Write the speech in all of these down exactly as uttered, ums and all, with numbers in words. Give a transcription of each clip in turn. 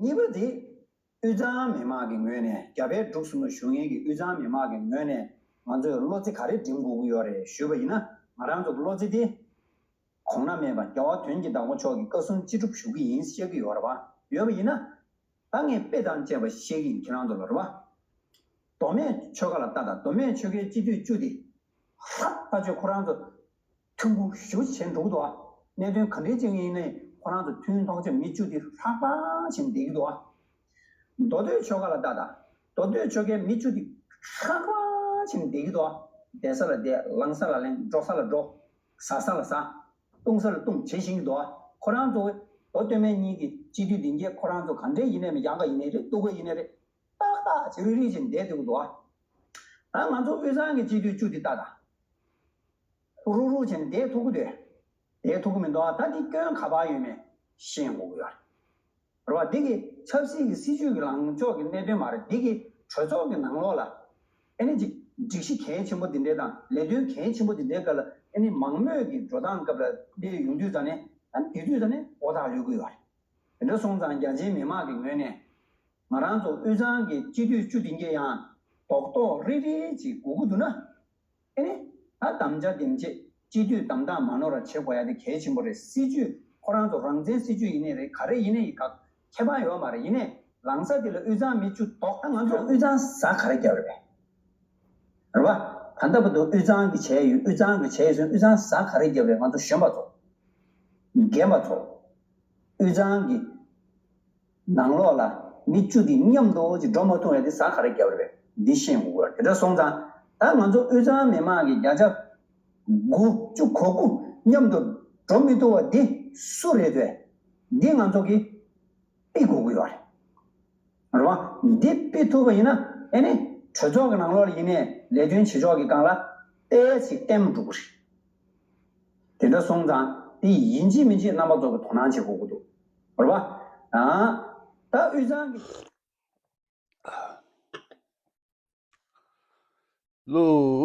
གཉིས་པ་དེ། དབུས་གཙང་མི་མང་གི་ངོས་ནས། རྒྱ་བལ་འབྲུག་གསུམ་ལ་བཞུགས་མཁན་གྱི་དབུས་གཙང་མི་མང་གི་ངོས་ནས་ང་ཚོས་བློ་རྩེ་ག་རེ་འགྲིམ་དགོས་ཀྱི་ཡོད་རེད་ཞུས་པ་ཡིན་ན། ང་རང་ཚོ་གི་བློ་རྩེ་དེ། གོང་ན་མེད་པ་རྒྱལ་བ་དོན་གྱི་བདག་པོ་མཆོག་གི་བཀའ་གསུང་ཅི་སྒྲུབ་ཞུ་གི་ཡིན་བཤད་ཀྱི་ཡོད་རེད་བ། ཡོད་པ་ཡིན་ན། ད་ངས་དཔེ་དང་བཅས་པ་བཤད་ཀྱི་ཡིན་ཁྱེད་རང་ཚོ་ལ་རེད་བ། མདོ་སྨད་ཆོལ་ཁ་ལ་ལྟ་དང་། མདོ་སྨད་ཆོལ་ཁའི་སྤྱི་འཐུས་བཅུ་དེ། ཧ་ལྟ་ཆོས་ཁོ་རང་ཚོ་ཐུན་མོང་ཞུ་བྱེད་འགྲོ་གི་འདུག་ཨ། གནད་དོན་ག་འདྲའི་ཅིག་ཡིན་ནའི་ཁོ་རང་ཚོ་ཐུན་ཐོག་ཆ་མི་བཅུ་དེ་ཧྲག་པ་བྱེད་བསྡད་ཀྱི་འདུག་ཨ། མདོ་སྟོད་ཆོལ་ཁ་ལ་ལྟ་དང་། མདོ་སྟོད་ཆོལ་ཁའི་མི་བཅུ་དེ་ཧྲག་པ་བྱེད་བསྡད་ཀྱི་འདུག་ཨ། བསྡད་ས་ལ་བསྡད། ལངས་ས་ལ་ལངས། འགྲོ་ས་ལ་འགྲོ། ཟ་ས་ལ་ཟ། བཏུང་ས་ལ་བཏུང་བྱེད་བཞིན་གྱི་འདུག་ཨ། ཁོ་རང་ཚོ་མདོ་སྟོད་སྨད་གཉིས་ཀྱི་སྤྱི་འཐུས་འདི་གས་ཁོ་རང་ཚོ་ག་འདྲས་ཡིན་ནའི་མི། ཡང་ག་ཡིན་ནའི་རེད། སྟུག་ག་ཡིན་ནའི་རེད། ཏག་ཏག་ཅིག་རིག་རིག་ཅིག་བསྡད་འདུག་འདུག་ཨ། ད་ང་ཚོ་དབུས་གཙང་གི་སྤྱི་འཐུས་བཅུ་འདི་ལྟ་དང་། རུག་རུག་བྱས་ནས་བསྡད་ཐུབ་ཀྱི་འདུག་བསྡད་ཐུབ་ཀྱི་མི་འདུག་ཨ། ད་འདི་སྐྱོན་ག་པར་ཡོད་མེད་ཤེས་དགོས་ཀྱི་ཡོད་རེད། རེད་བ། འདི་གི་ཆབ་སྲིད་ཀྱི་སྲིད་བྱུས་ཀྱི་ལངས་ཕྱོགས་ཀྱི་གནད་དོན་མ་རེད། འདི་གི་གྲོས་ཚོགས་ཀྱི་ནང་ལོགས་ལ་ཨ་ནི་ཅིག་སྒྲིག་གཞི་གལ་ཆེན་པོ་འདི་འདྲའི་དང་ལས་དོན་གལ་ཆེན་པོ་འདི་འདྲའི་སྐབས་ལ་ཨ་ནི་མང་མོས་ཀྱི་འགྲོ་སྟངས་སྐབས་ལ་འདི་ཡོང་དུས་ཙ་ནས། ཨ་ནི་དེ་དུས་ཙ་ནས་འོ་ཐག་ལུས་ཀྱི་ཡོད་རེད། དེ་འདྲ་སོང་ཙང་རྒྱ་ཆེའི་མི་མང་གི་ངོས་ནས་ང་རང་ཚོ་དབུས་གཙང་གི་སྤྱི་འཐུས་བཅུ་དེ་གས་ཡང་རྡོག་རྡོག་རིལ་རིལ་ཅིག་དགོས་ཀྱི་འདུག་ན། ཨེ་ནི། ད་དམ་བཅའ་འདེམས་བྱེད་སྤྱི་འཐུས་དམ་དྲག་མ་ནོར་བ་བྱེད་དགོས་ཡ་དེ་གལ་ཆེན་པོ་རེད། སྲིད་བྱུས་ཁོ་རང་ཚོ་རང་བཙན་སྲིད་བྱུས་ཡིན་ནའི་རེད། ག་རེ་ཡིན་ནའི་ཡིན། ཁ་ཁྱད་པར་ཡོད་མ་རེད། ཡིན་ནའི་ལངས་ས་དེ་ལ་དབུས་གཙང་མི་བཅུ་དོགས། ད་ང་ཚོ་དབུས་གཙང་ཟ་ག་རེ་རྒྱབ་རེད་པས། རེད་པ། ད་ལྟ་བར་དུ་དབུས་གཙང་གི་བྱས་ཡོད། དབུས་གཙང་གི་བྱས་ཡོད་ཟེར། དབུས་གཙང་ཟ་ག་རེ་རྒྱབ་རེད། ང་ཚོ་གཞོན་པ་ཚོ། རྒན་པ་ཚོ། དབུས་གཙང་གི་ནང་ལོགས་ལ་མི་བཅུ་དེ་མཉམ་དུ་ཅིག་འགྲོ་མ་ཐུབ་ཡ་དེ་ཟ་ག་རེ་རྒྱབ་རེད། འདི་ཤེས་དགོས་པ་རེད། དེ་འདྲ་སོང་ཙང་ད་ང་ཚོ་དབུས་གཙང་མི་མང་གི་བརྒྱ་ཆ་དགུ་བཅུ་གོ་དགུ་མཉམ་དུ་འགྲོ་མི་ཐུབ་པ་འདི་སུ་རེད་དེ། འདི་ང་ཚོ་གིས་ཕུད་དགོས་ཀྱི་ཡོད་རེད། རེད་བ། འདི་ཕུད་ཐུབ་པ་ཡིན་ན་ཨེ་ནི་གྲོས་ཚོགས་ཀྱི་ནང་ལོགས་ལ་ཡིན་ནའི་ལས་དོན་བྱེད་ཕྱོགས་ཀྱི་སྒང་ལ་ཏོག་ཙམ་བརྟན་པོ་འགྲོ་གི་རེད། དེ་འདྲ་སོང་ཙང་དེ་ཡིན་གཅིག་མིན་གཅིག་རྣམ་པ་ཚོ་གི་དོ་སྣང་བྱེད་དགོས་ཀྱི་འདུག་རེད་བ། ཨ། ད་དབུས་གཙང་གི། ལོ།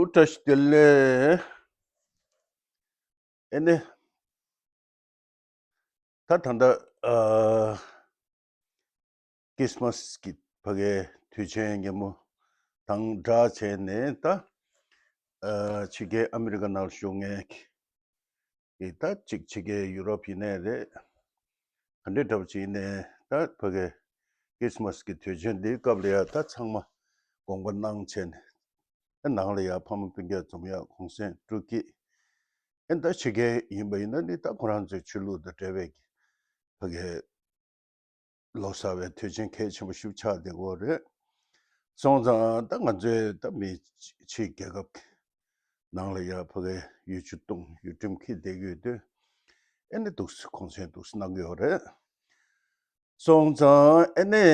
བཀྲ་ཤིས་བདེ་ལེགས། ཨེ་ནི། ད་ད་ལྟ་ཨ། ཀི་སི་མ་སི་གི་ཕ་གའི་དུས་ཆེན་ཉིན་མོ་དང་སྦྲགས་བྱས་ནས། ད་ཨ། ཕྱི་རྒྱལ་ཨ་མི་རི་ཀ་ནང་བཞུགས་མཁན་གྱི། ད་ཅིག་ཕྱི་རྒྱལ་ཡུ་རོབ་ཡིན་ནའི་རེད། ག་འདྲའི་འདྲ་པོ་ཅིག་ཡིན་ནའི་ད་ཕ་གའི་ཀི་སི་མ་སི་གི་དུས་ཆེན་འདིའི་སྐབས་ལ་ཡ་ད་ཚང་མ་དགོངས་པ་གནང་བྱས་ནས། ཨེ། ནང་ལ་ཡ་ཕ་མ་སྤུན་ཀྱག་འཛོམས་ཡ་གུང་སེང་སྤྲོ་སྐྱིད། ཨེ། ད་ཕྱི་རྒྱལ་ཡིན་པ་ཡིན་ན་ནི་ད་ཁོ་རང་ཚོའི་ཆོས་ལུགས་དང་འབྲེལ་བའི་ཕ་གའི་ལོ་གསར་བའི་དུས་ཆེན་གལ་ཆེན་པོ་ཞིག་ཆགས་བསྡད་ཀྱི་ཡོད་རེད། སོང་ཙང་ད་ང་ཚོའི་ད་མི་ཕྱི་རྒྱལ་ཁབ་ནང་ལ་ཡ་ཕ་གའི་ཡུལ་ཆུ་བཏུང་ཡུལ་ཁྲིམས་འཁྱེར་བསྡད་ཀྱི་ཡོད་དུས། ཨེ་ནི་འདུག་སེ་གུང་སེང་འདུག་སེ་གནང་གི་ཡོད་རེད། སོང་ཙང་ཨེ་ནི་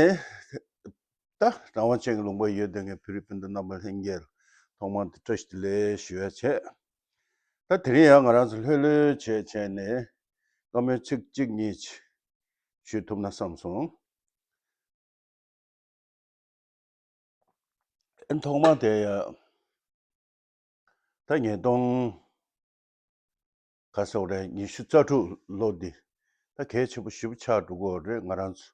ད་རང་དབང་ཅན་གྱི་ལུང་པར་ཡོད་བསྡད་མཁན་བོད་རིགས་སྤུན་ཟླ་རྣམ་པ་ལྷན་རྒྱས་ལ་ཐོག་མར་དུ་བཀྲ་ཤིས་བདེ་ལེགས་ཞུ་ཡ་བྱས། ད་དེ་རིང་ཡང་ང་རང་ཚོ་ལྷོད་ལྷོད་བྱས་བྱས་ནས་བཀའ་མོལ་ཚིག་གཅིག་གཉིས་ཅིག་ཞུ་ཐུབ་ན་བསམ་སོང་། ཨེ། ཐོག་མ་དེ་ཡ། ད་ཉིས་སྟོང་ག་ཟེར་དགོས་རེད། ཉི་ཤུ་རྩ་དྲུག་ལོ་འདི་ད་གལ་ཆེན་པོ་ཞེ་པོ་ཆགས་འགྲོ་གི་ཡོད་རེད། ང་རང་ཚོ་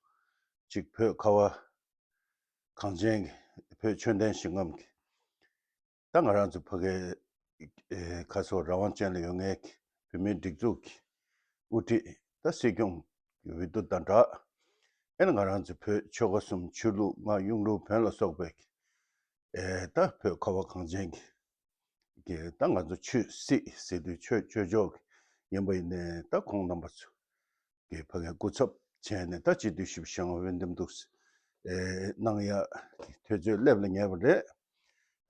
ཅིག་བོད་ཁ་བ་གངས་ཅན་གྱི་བོད་ཆོས་ལྡན་ཞིང་ཁམས་ཀྱི། ད་ང་རང་ཚོ་ཕ་གའི་ཨེ། ཁ་སོ་རང་དབང་ཅན་ལ་ཡོད་མཁན་གྱི་བོད་མིའི་སྒྲིག་འཛུགས་ཀྱི་དབུ་ཁྲིད། ད་སྲིད་སྐྱོང་གི་འོས་བསྡུ་དང་སྦྲགས། ཨེ་ནི་ང་རང་ཚོ་བོད་ཆོལ་ཁ་གསུམ། ཆོས་ལུགས་སྔགས། གཡུང་དྲུང་བོན་ལ་སོགས་པའི་ཨེ། ད་བོད་ཁ་བ་གངས་ཅན་གྱི་གི། ད་ང་ཚོ་ཆོས་སྲིད་ཟེར་དུས་ཆོས་ཆོས་ཕྱོགས་ཀྱི་ཡིན་པ་ཡིན་ནའི། ད་ཁོང་རྣམ་པ་ཚོ་གི་ཕ་གའི་སྐུ་ཚབ་བྱས་ནས་ད་སྤྱི་འཐུས་ཞིབ་བཤེར་འོས་འདེམས་འདུག་སེ་ཨེ། གནང་ཡ་གི་དུས་ཚོད་སླེབས་ལ་ཉེ་བ་རེད།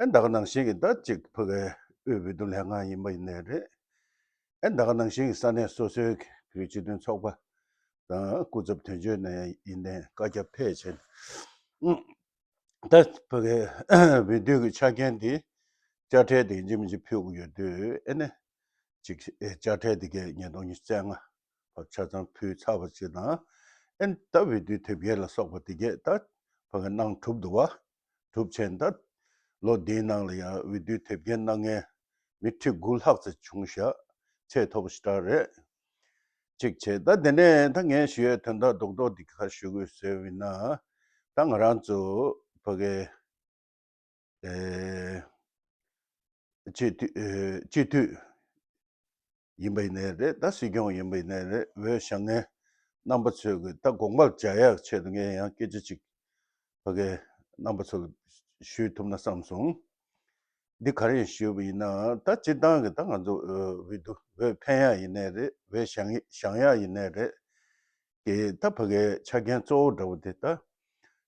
ཨེ། ད་ག་ནང་བཞིན་གྱི་ད་ཅིག་ཕ་གའི་དབུས་འོས་བསྡུ་ལྷན་ཁང་ཡིན་པ་ཡིན་ནའི་རེད། ཨེ། ད་ག་ནང་བཞིན་གྱི་ས་གནས་སོ་སོའི་གི་བོད་རིགས་སྤྱི་མཐུན་ཚོགས་པ་དང་སྐུ་ཚབ་དོན་གཅོད་ནས་ཡིན་ནའི་བཀའ་རྒྱ་ཕེབས་བྱས་ནས། ད་ཕ་གའི་འོས་བསྡུ་གི་ཆ་རྐྱེན་དེ་དཔྱ་ཁྲལ་དེ་ཡིན་གཅིག་མིན་གཅིག་ཕུལ་དགོས་ཡོད་དུས། ཨེ་ནི་ཅིག་ཨེ། དཔྱ་ཁྲལ་དེ་གས་ཉིས་སྟོང་ཉི་ཤུ་རྩ་ལྔ་བར་ཆ་ཚང་ཕུལ་ཚར་བ་ཅིག་དང་། ཨེ་ནི་ད་འོས་བསྡུའི་དེབ་སྐྱེལ་ལ་སོགས་པ་དེ་གས་ད་ཕ་གའི་གནང་གྲུབ་འདུག་བ། གྲུབ་བྱས་ནས་ད་ལོ་འདིའི་ནང་ལ་ཡང་འོས་བསྡུའི་དེབ་སྐྱེལ་གནང་མཁན་མི་ཁྲི་དགུ་ལྷག་ཙམ་བྱུང་ཤག་ཚད་མཐོ་པོ་ཞེ་དྲག་རེད། གཅིག་བྱས། ད་དེ་ནས་ད་ངས་ཞུ་ཡས་དོན་དག་རྡོག་རྡོག་འདི་ག་ཞུ་དགོས་ཟེར་བ་ཡིན་ན། ད་ང་རང་ཚོ་ཕ་གི་ཨེ་སྤྱི་འཐུས་ཨེ་སྤྱི་འཐུས་ཡིན་པ་ཡིན་ནའི་རེད། ད་སྲིད་སྐྱོང་ཡིན་པ་ཡིན་ནའི་རེད། འོས་བཞེངས་མཁན་རྣམ་པ་ཚོས་གི་ད་དགོངས་པར་འཇགས་ཡག་ཆེད་དུ་ངས་ཡང་སྐད་ཆ་ཅིག་ཕ་གི་རྣམ་པ་ཚོ་ལ་ཞུས་ཐུབ་ན་བསམ་སོང་། འདི་ག་རེ་ཡིན་ཞུས་པ་ཡིན་ན། ད་སྤྱིར་བཏང་གི་ད་ང་ཚོ་འོས་བསྡུ་འོས་འཕེན་ཡག་ཡིན་ནའི་རེད། འོས་བཞེངས་བཞེངས་ཡག་ཡིན་ནའི་རེད། གི་ད་ཕ་གའི་ཆ་རྐྱེན་གཙོ་བོ་འདྲ་བོ་དེ་ད་དཔྱ་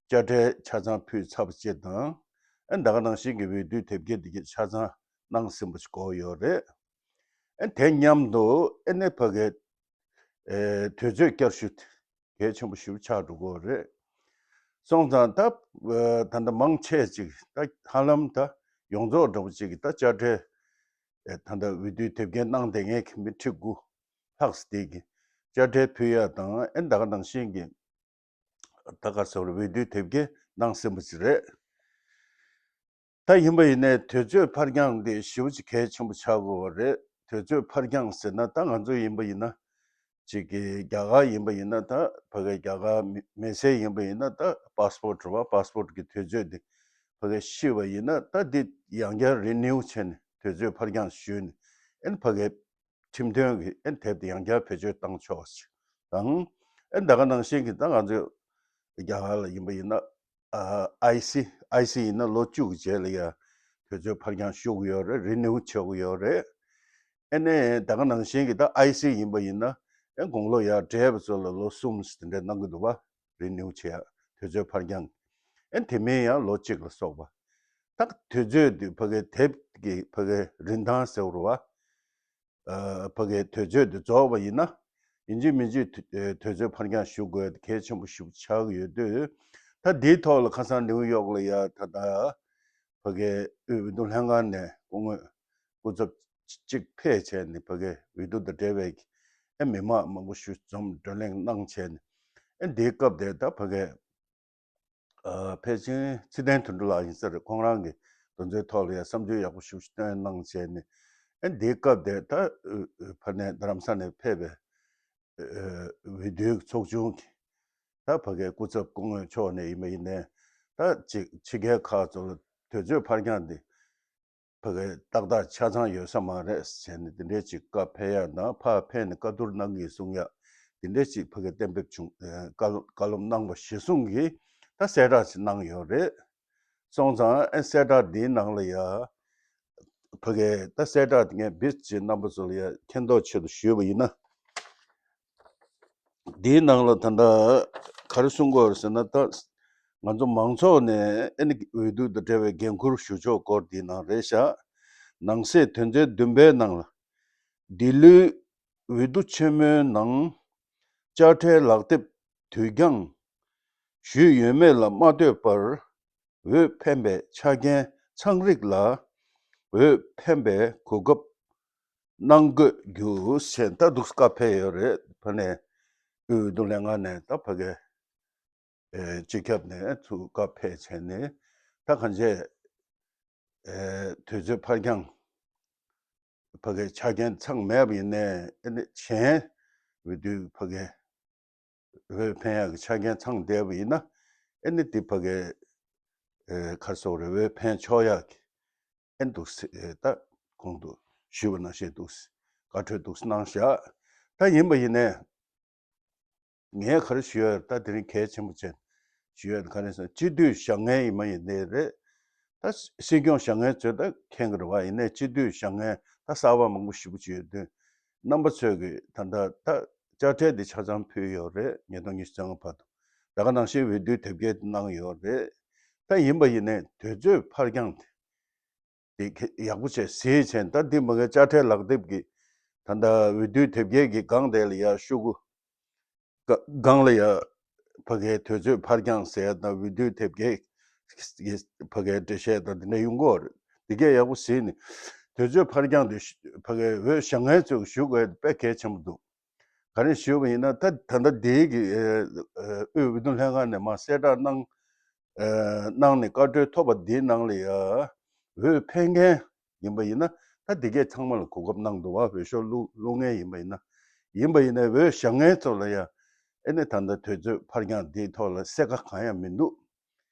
ཁྲལ་ཆ་ཚང་ཕུལ་ཚར་བ་བཅས་དང་། ཨ་ད་ག་ནང་བཞིན་གྱི་འོས་བསྡུའི་དེབ་སྐྱེལ་འདི་གའི་ཆ་ཚང་གནང་ཟིན་པ་ཞིག་དགོས་ཡོད་རེད། ཨ་དེ་མཉམ་དུ་ཨ་ནི་ཕ་གའི་ཨེ་དུས་ཚོད་བསྐྱར་ཞུ་གལ་ཆེན་པོ་ཞིག་ཆགས་འགྲོ་གི་ཡོད་རེད། སོང་ཙང་ད་ཨེ་ད་ལྟ་མང་ཆེ་ཅིག་ད་ཧ་ལམ་ད་ཡོངས་རྫོགས་འདྲ་བོ་ཅིག་གི་ད་དཔྱ་ཁྲལ་ཨེ་ད་ལྟ་འོས་བསྡུའི་དེབ་སྐྱེལ་གནང་བསྡད་མཁན་གྱི་མི་ཁྲི་དགུ་ལྷག་ཙམ་དེ་གི་དཔྱ་ཁྲལ་ཕུལ་ཡག་དང་། ཨེ་ད་ག་ནང་བཞིན་གྱི་ད་ག་སོགས་ལ་འོས་བསྡུའི་དེབ་སྐྱེལ་གནང་ཟིན་པ་ཞིག་རེད། ད་ཡིན་པ་ཡིན་ནའི་དུས་ཚོད་ཕར་འགྱངས་དེ་ཞེ་པོ་ཅིག་གལ་ཆེན་པོ་ཆགས་དགོས་པ་རེད། དུས་ཚོད་ཕར་འགྱངས་ཟེར་ན། ད་ང་ཚོ་ཡིན་པ་ཡིན་ན་ཅིག་གི་རྒྱ་གར་ཡིན་པ་ཡིན་ན། ད་ཕ་གི་རྒྱ་གར་མི་མི་སེར་ཡིན་པ་ཡིན་ན། ད་པཱ་སི་པོར་ཊི་རེད་པ། པཱ་སི་པོར་ཊི་གི་དུས་ཚོད་དེ་ཕ་གི་ཤི་བ་ཡིན་ན། ད་འདི་ཡང་བསྐྱར་རི་ནིའུ་བྱས་ནས་དུས་ཚོད་ཕར་འགྱངས་ཞུས་ནས། ཨེ་ཕ་གི་ཁྲིམས་དོན་གྱི་ཨེ་དེབ་དེ་ཡང་བསྐྱར་བེད་སྤྱོད་བཏང་ཆོག་ཅིག་དང་། ཨེ་ད་ག་ནང་བཞིན་གྱི་ད་ང་ཚོ་རྒྱ་གར་ལ་ཡིན་པ་ཡིན་ན། ཨ་ཨའི་སི་ཨའི་སི་ཡིན་ན་ལོ་བཅུ་གི་རྗེས་ལ་ཡ་དུས་ཚོད་ཕར་འགྱངས་ཞུ་གི་ཡོད་རེད། རི་ནིའུ་བྱེད་དགོས་ཡོད་རེད། ཨེ་ནས་ད་ག་ནང་བཞིན་གྱི་ད་ཨའི་སི་ཡིན་པ་ཡིན་ན། ཨེ་དགུང་ལོ་ཡར་བགྲེས་པ་ཚོ་ལ་ལོ་གསུམ་དེ་འདྲ་གནང་གི་འདུག་པ། རི་ནིའུ་བྱེད་ཡ་དུས་ཚོད་ཕར་འགྱངས། ཨེ་དེ་མིན་ཡང་ལོ་གཅིག་ལ་སོགས་པ། ད་དུས་ཚོད་དེ་ཕ་གི་དེབ་ཀྱི་ཕ་གི་རིན་ཐང་ཟེར་བ་རེད་པ། ཨ་ཕ་གི་དུས་ཚོད་དེ་རྫོགས་པ་ཡིན་ན། ཡིན་གཅིག་མིན་གཅིག་དུས་ཨ་དུས་ཚོད་ཕར་འགྱངས་ཞུ་དགོས་གལ་ཆེན་པོ་ཞིག་ཆགས་ཀྱི་ཡོད་དུས། ད་འདིའི་ཐོག་ལ་ཁ་སང་ནིའུ་ཡོག་ལ་ཡ་ད་ལྟ་ཕ་གི་དབུས་འོས་བསྡུ་ལྷན་ཁང་ནས་སྐུ་ངོ་སྐུ་ཚབ་གཅིག་ཕེབས་བྱས་ནས། ཕ་གི་འོས་བསྡུ་དང་འབྲེལ་བའི་ཨེ་མི་མང་མང་པོ་ཞིག་འཛོམས་བགྲོ་གླེང་གནང་བྱས་ནས། ཨེ་འདིའི་སྐབས་དེ་ད་ཕ་གི་ཨ་ཕལ་ཆེར་ཚེ་བརྟན་དོན་གྲུབ་ལགས་ཡིན་ས་རེད། ཁོང་རང་གིས་དེ་ཚོའི་ཐོག་ལ་ཡང་བསམ་ཚུལ་ཡག་པོ་ཞིག་བཏོན་གནང་བྱས་ནས། ཨེ་འདིའི་སྐབས་དེ་ད་ཨ་ཨ་ཕ་ནས་རྡ་རམ་ས་ནས་ཕེབས་པའི་ཨ་འོས་བསྡུའི་ཚོགས་ཆུང་གི་ད་ཕ་གའི་སྐུ་ཚབ་སྐུ་ངོ་མཆོག་ནས་ཡིན་པ་ཡིན་ནའི། ད་ཅིག་ཕྱི་རྒྱལ་ཁག་ཚོ་ལ་དུས་ཚོད་ཕར་འགྱངས་འདི་ཕ་གའི་ཏག་ཏག་ཆ་ཚང་ཡོད་ས་མ་རེད་ཟེར་ནས། དེ་འདྲའི་ཅིག་བཀའ་ཕེབས་ཡག་དང་། ཕར་ཕེབས་ནས་བཀའ་བསྡུར་གནང་གི་གསུང་ཡག་དེ་འདྲའི་ཅིག་ཕ་གའི་གཏན་འབེབས་བྱུང་། ཨ་བཀའ་སློབ་བཀའ་སློབ་གནང་བ་གཞིར་བཟུང་གིས་ད་གསལ་བསྒྲགས་ཅིག་གནང་ཡོད་རེད། སོང་ཙང་ཨེ་གསལ་བསྒྲགས་འདིའི་ནང་ལ་ཡ་ཕ་གའི་ད་གསལ་བསྒྲགས་དེ་ངས་བིས་ཅིག་རྣམ་པ་ཚོ་ལ་ཡ་མཁྱེན་རྟོགས་ཆེད་དུ་ཞུས་པ་ཡིན་ན། འདིའི་ནང་ལ་ད་ལྟ་ག་རེ་གསུང་གི་ཡོད་རེད་ཟེར་ན། ད་ང་ཚོ་མང་ཚོགས་ནས་ཨེ་ནི་འོས་བསྡུ་དང་འབྲེལ་བའི་འགན་འཁུར་ཞུ་ཕྱོགས་སྐོར་འདིའི་ནང་རེད་ཤག་ནང་གསེས་དོན་ཚན་བདུན་པའི་ནང་ལ། འདི་ལོའི་འོས་བསྡུ་ཆེན་མོའི་ནང་དཔྱ་ཁྲལ་ལག་དེབ་དུས་འགྱངས་ཞུས་ཡོད་མེད་ལ་མ་ལྟོས་པར། འོས་འཕེན་པའི་ཆ་རྐྱེན་ཚང་རིགས་ལ་འོས་འཕེན་པའི་གོ་སྐབས་གནང་དགོས་རྒྱུ་ཞེས་ད་འདུག་སེ་བཀའ་ཕེབས་ཡོད་རེད། ཕ་ནས་འོས་བསྡུ་ལྷན་ཁང་ནས་ད་ཕ་གའི་ཨེ་སྤྱི་ཁྱབ་ནས་ཚུར་བཀའ་ཕེབས་བྱས་ནས། ད་གང་བྱས་ཨེ་དུས་ཚོད་ཕར་འགྱངས་ཕ་གའི་ཆ་རྐྱེན་ཚང་མེད་པ་ཡིན་ནའི། ཨེ་ནི་གཞན་འོས་བསྡུའི་ཕ་གའི་འོས་འཕེན་ཡག་གི་ཆ་རྐྱེན་ཚང་བསྡད་པ་ཡིན་ན། ཨེ་ནི་དེ་ཕ་གའི་ཨེ་ག་རེ་ཟེར་དགོས་རེད། འོས་འཕེན་ཆོག་ཡག་གི་ཨེ་འདུག་སེ། ཨེ་ད་གོང་དུ་ཞུས་པ་ནང་བཞིན་འདུག་སེ་བཀའ་འཁྲོལ་འདུག་སེ་གནང་བཞག་ད་ཡིན་པ་ཡིན་ནའི། ངས་ག་རེ་ཞུ་ཡ་རེད། ད་དེ་རིང་གལ་ཆེན་པོ་བྱས་ཞུ་ཡ་རེད། ག་རེ་ཟེར་ན། སྤྱི་འཐུས་བཞེངས་མཁན་ཡིན་པ་ཡིན་ནའི་རེད། ད་སྲིད་སྐྱོང་བཞེངས་མཁན་ཚོས་ད་མཁྱེན་གྱི་རེད་པ། ཡིན་ནའི་སྤྱི་འཐུས་བཞེངས་མཁན་ད་གསར་པ་མང་པོ་ཞེ་པོ་ཅིག་ཡོད་དུས། རྣམ་པ་ཚོས་ཀྱིས་ད་ལྟ་ད་དཔྱ་ཁྲལ་འདི་ཆ་ཚང་ཕུལ་ཡོད་རེད། ཉིས་སྟོང་ཉི་ཤུ་རྩ་ལྔ་བར་དུ། ད་ག་ནང་བཞིན་འོས་བསྡུའི་དེབ་སྐྱེལ་གནང་ཡོད་རེད། ད་ཡིན་པ་ཡིན་ནའི་དུས་ཚོད་ཕར་འགྱངས་དེ་དེ་ཡག་པོ་བྱས་གཟིགས་བྱས། ད་འདི་མ་གི་དཔྱ་ཁྲལ་ལག་དེབ་ཀྱི་ད་ལྟ་འོས་བསྡུའི་དེབ་སྐྱེལ་གྱི་སྒང་དེ་ལ་ཡ་ཤོག་གུ་སྒང་ལ་ཡ་ཕ་གའི་དུས་ཚོད་ཕར་འགྱངས་ཟེར་ཡ་དང་། འོས་བསྡུའི་དེབ་སྐྱེལ་གྱི་ཕ་གའི་འགྲེལ་བཤད་དང་དེ་འདྲ་ཡོང་གི་ཡོད་རེད། དེ་གས་ཡག་པོ་གཟིགས་ནས། དུས་ཚོད་ཕར་འགྱངས་དེ་ཕ་གའི་འོས་བཞེངས་མཁན་ཚོས་ཞུ་དགོས་དཔེ་གལ་ཆེན་པོ་འདུག་ག་རེ་ཞུས་པ་ཡིན་ན། ད་ད་ལྟ་འདིའི་གི་ཨེ་ཨེ་དབུས་འོས་བསྡུ་ལྷན་ཁང་ནས་མར་གསལ་བསྒྲགས་གནང་ཨེ་གནང་ནས་བཀའ་འཁྲོལ་ཐོབ་པ་འདིའི་ནང་ལ་ཡ་འོས་འཕེན་མཁན་ཡིན་པ་ཡིན་ན། ད་འདི་གས་ཚང་མ་ལ་གོ་སྐབས་གནང་འདུག་པ། འོས་ཤོག་བླུག་བླུག་མཁན་ཡིན་པ་ཡིན་ན། ཡིན་པ་ཡིན་ན་འོས་བཞག་མཁན་ཚོ་ལ་ཡང་ཨེ་ནི་ད་ལྟ་དུས་ཚོད་ཕར་འགྱངས་འདིའི་ཐོག་ལ་གསལ་ཁ་གང་ཡང་མི་འདུག་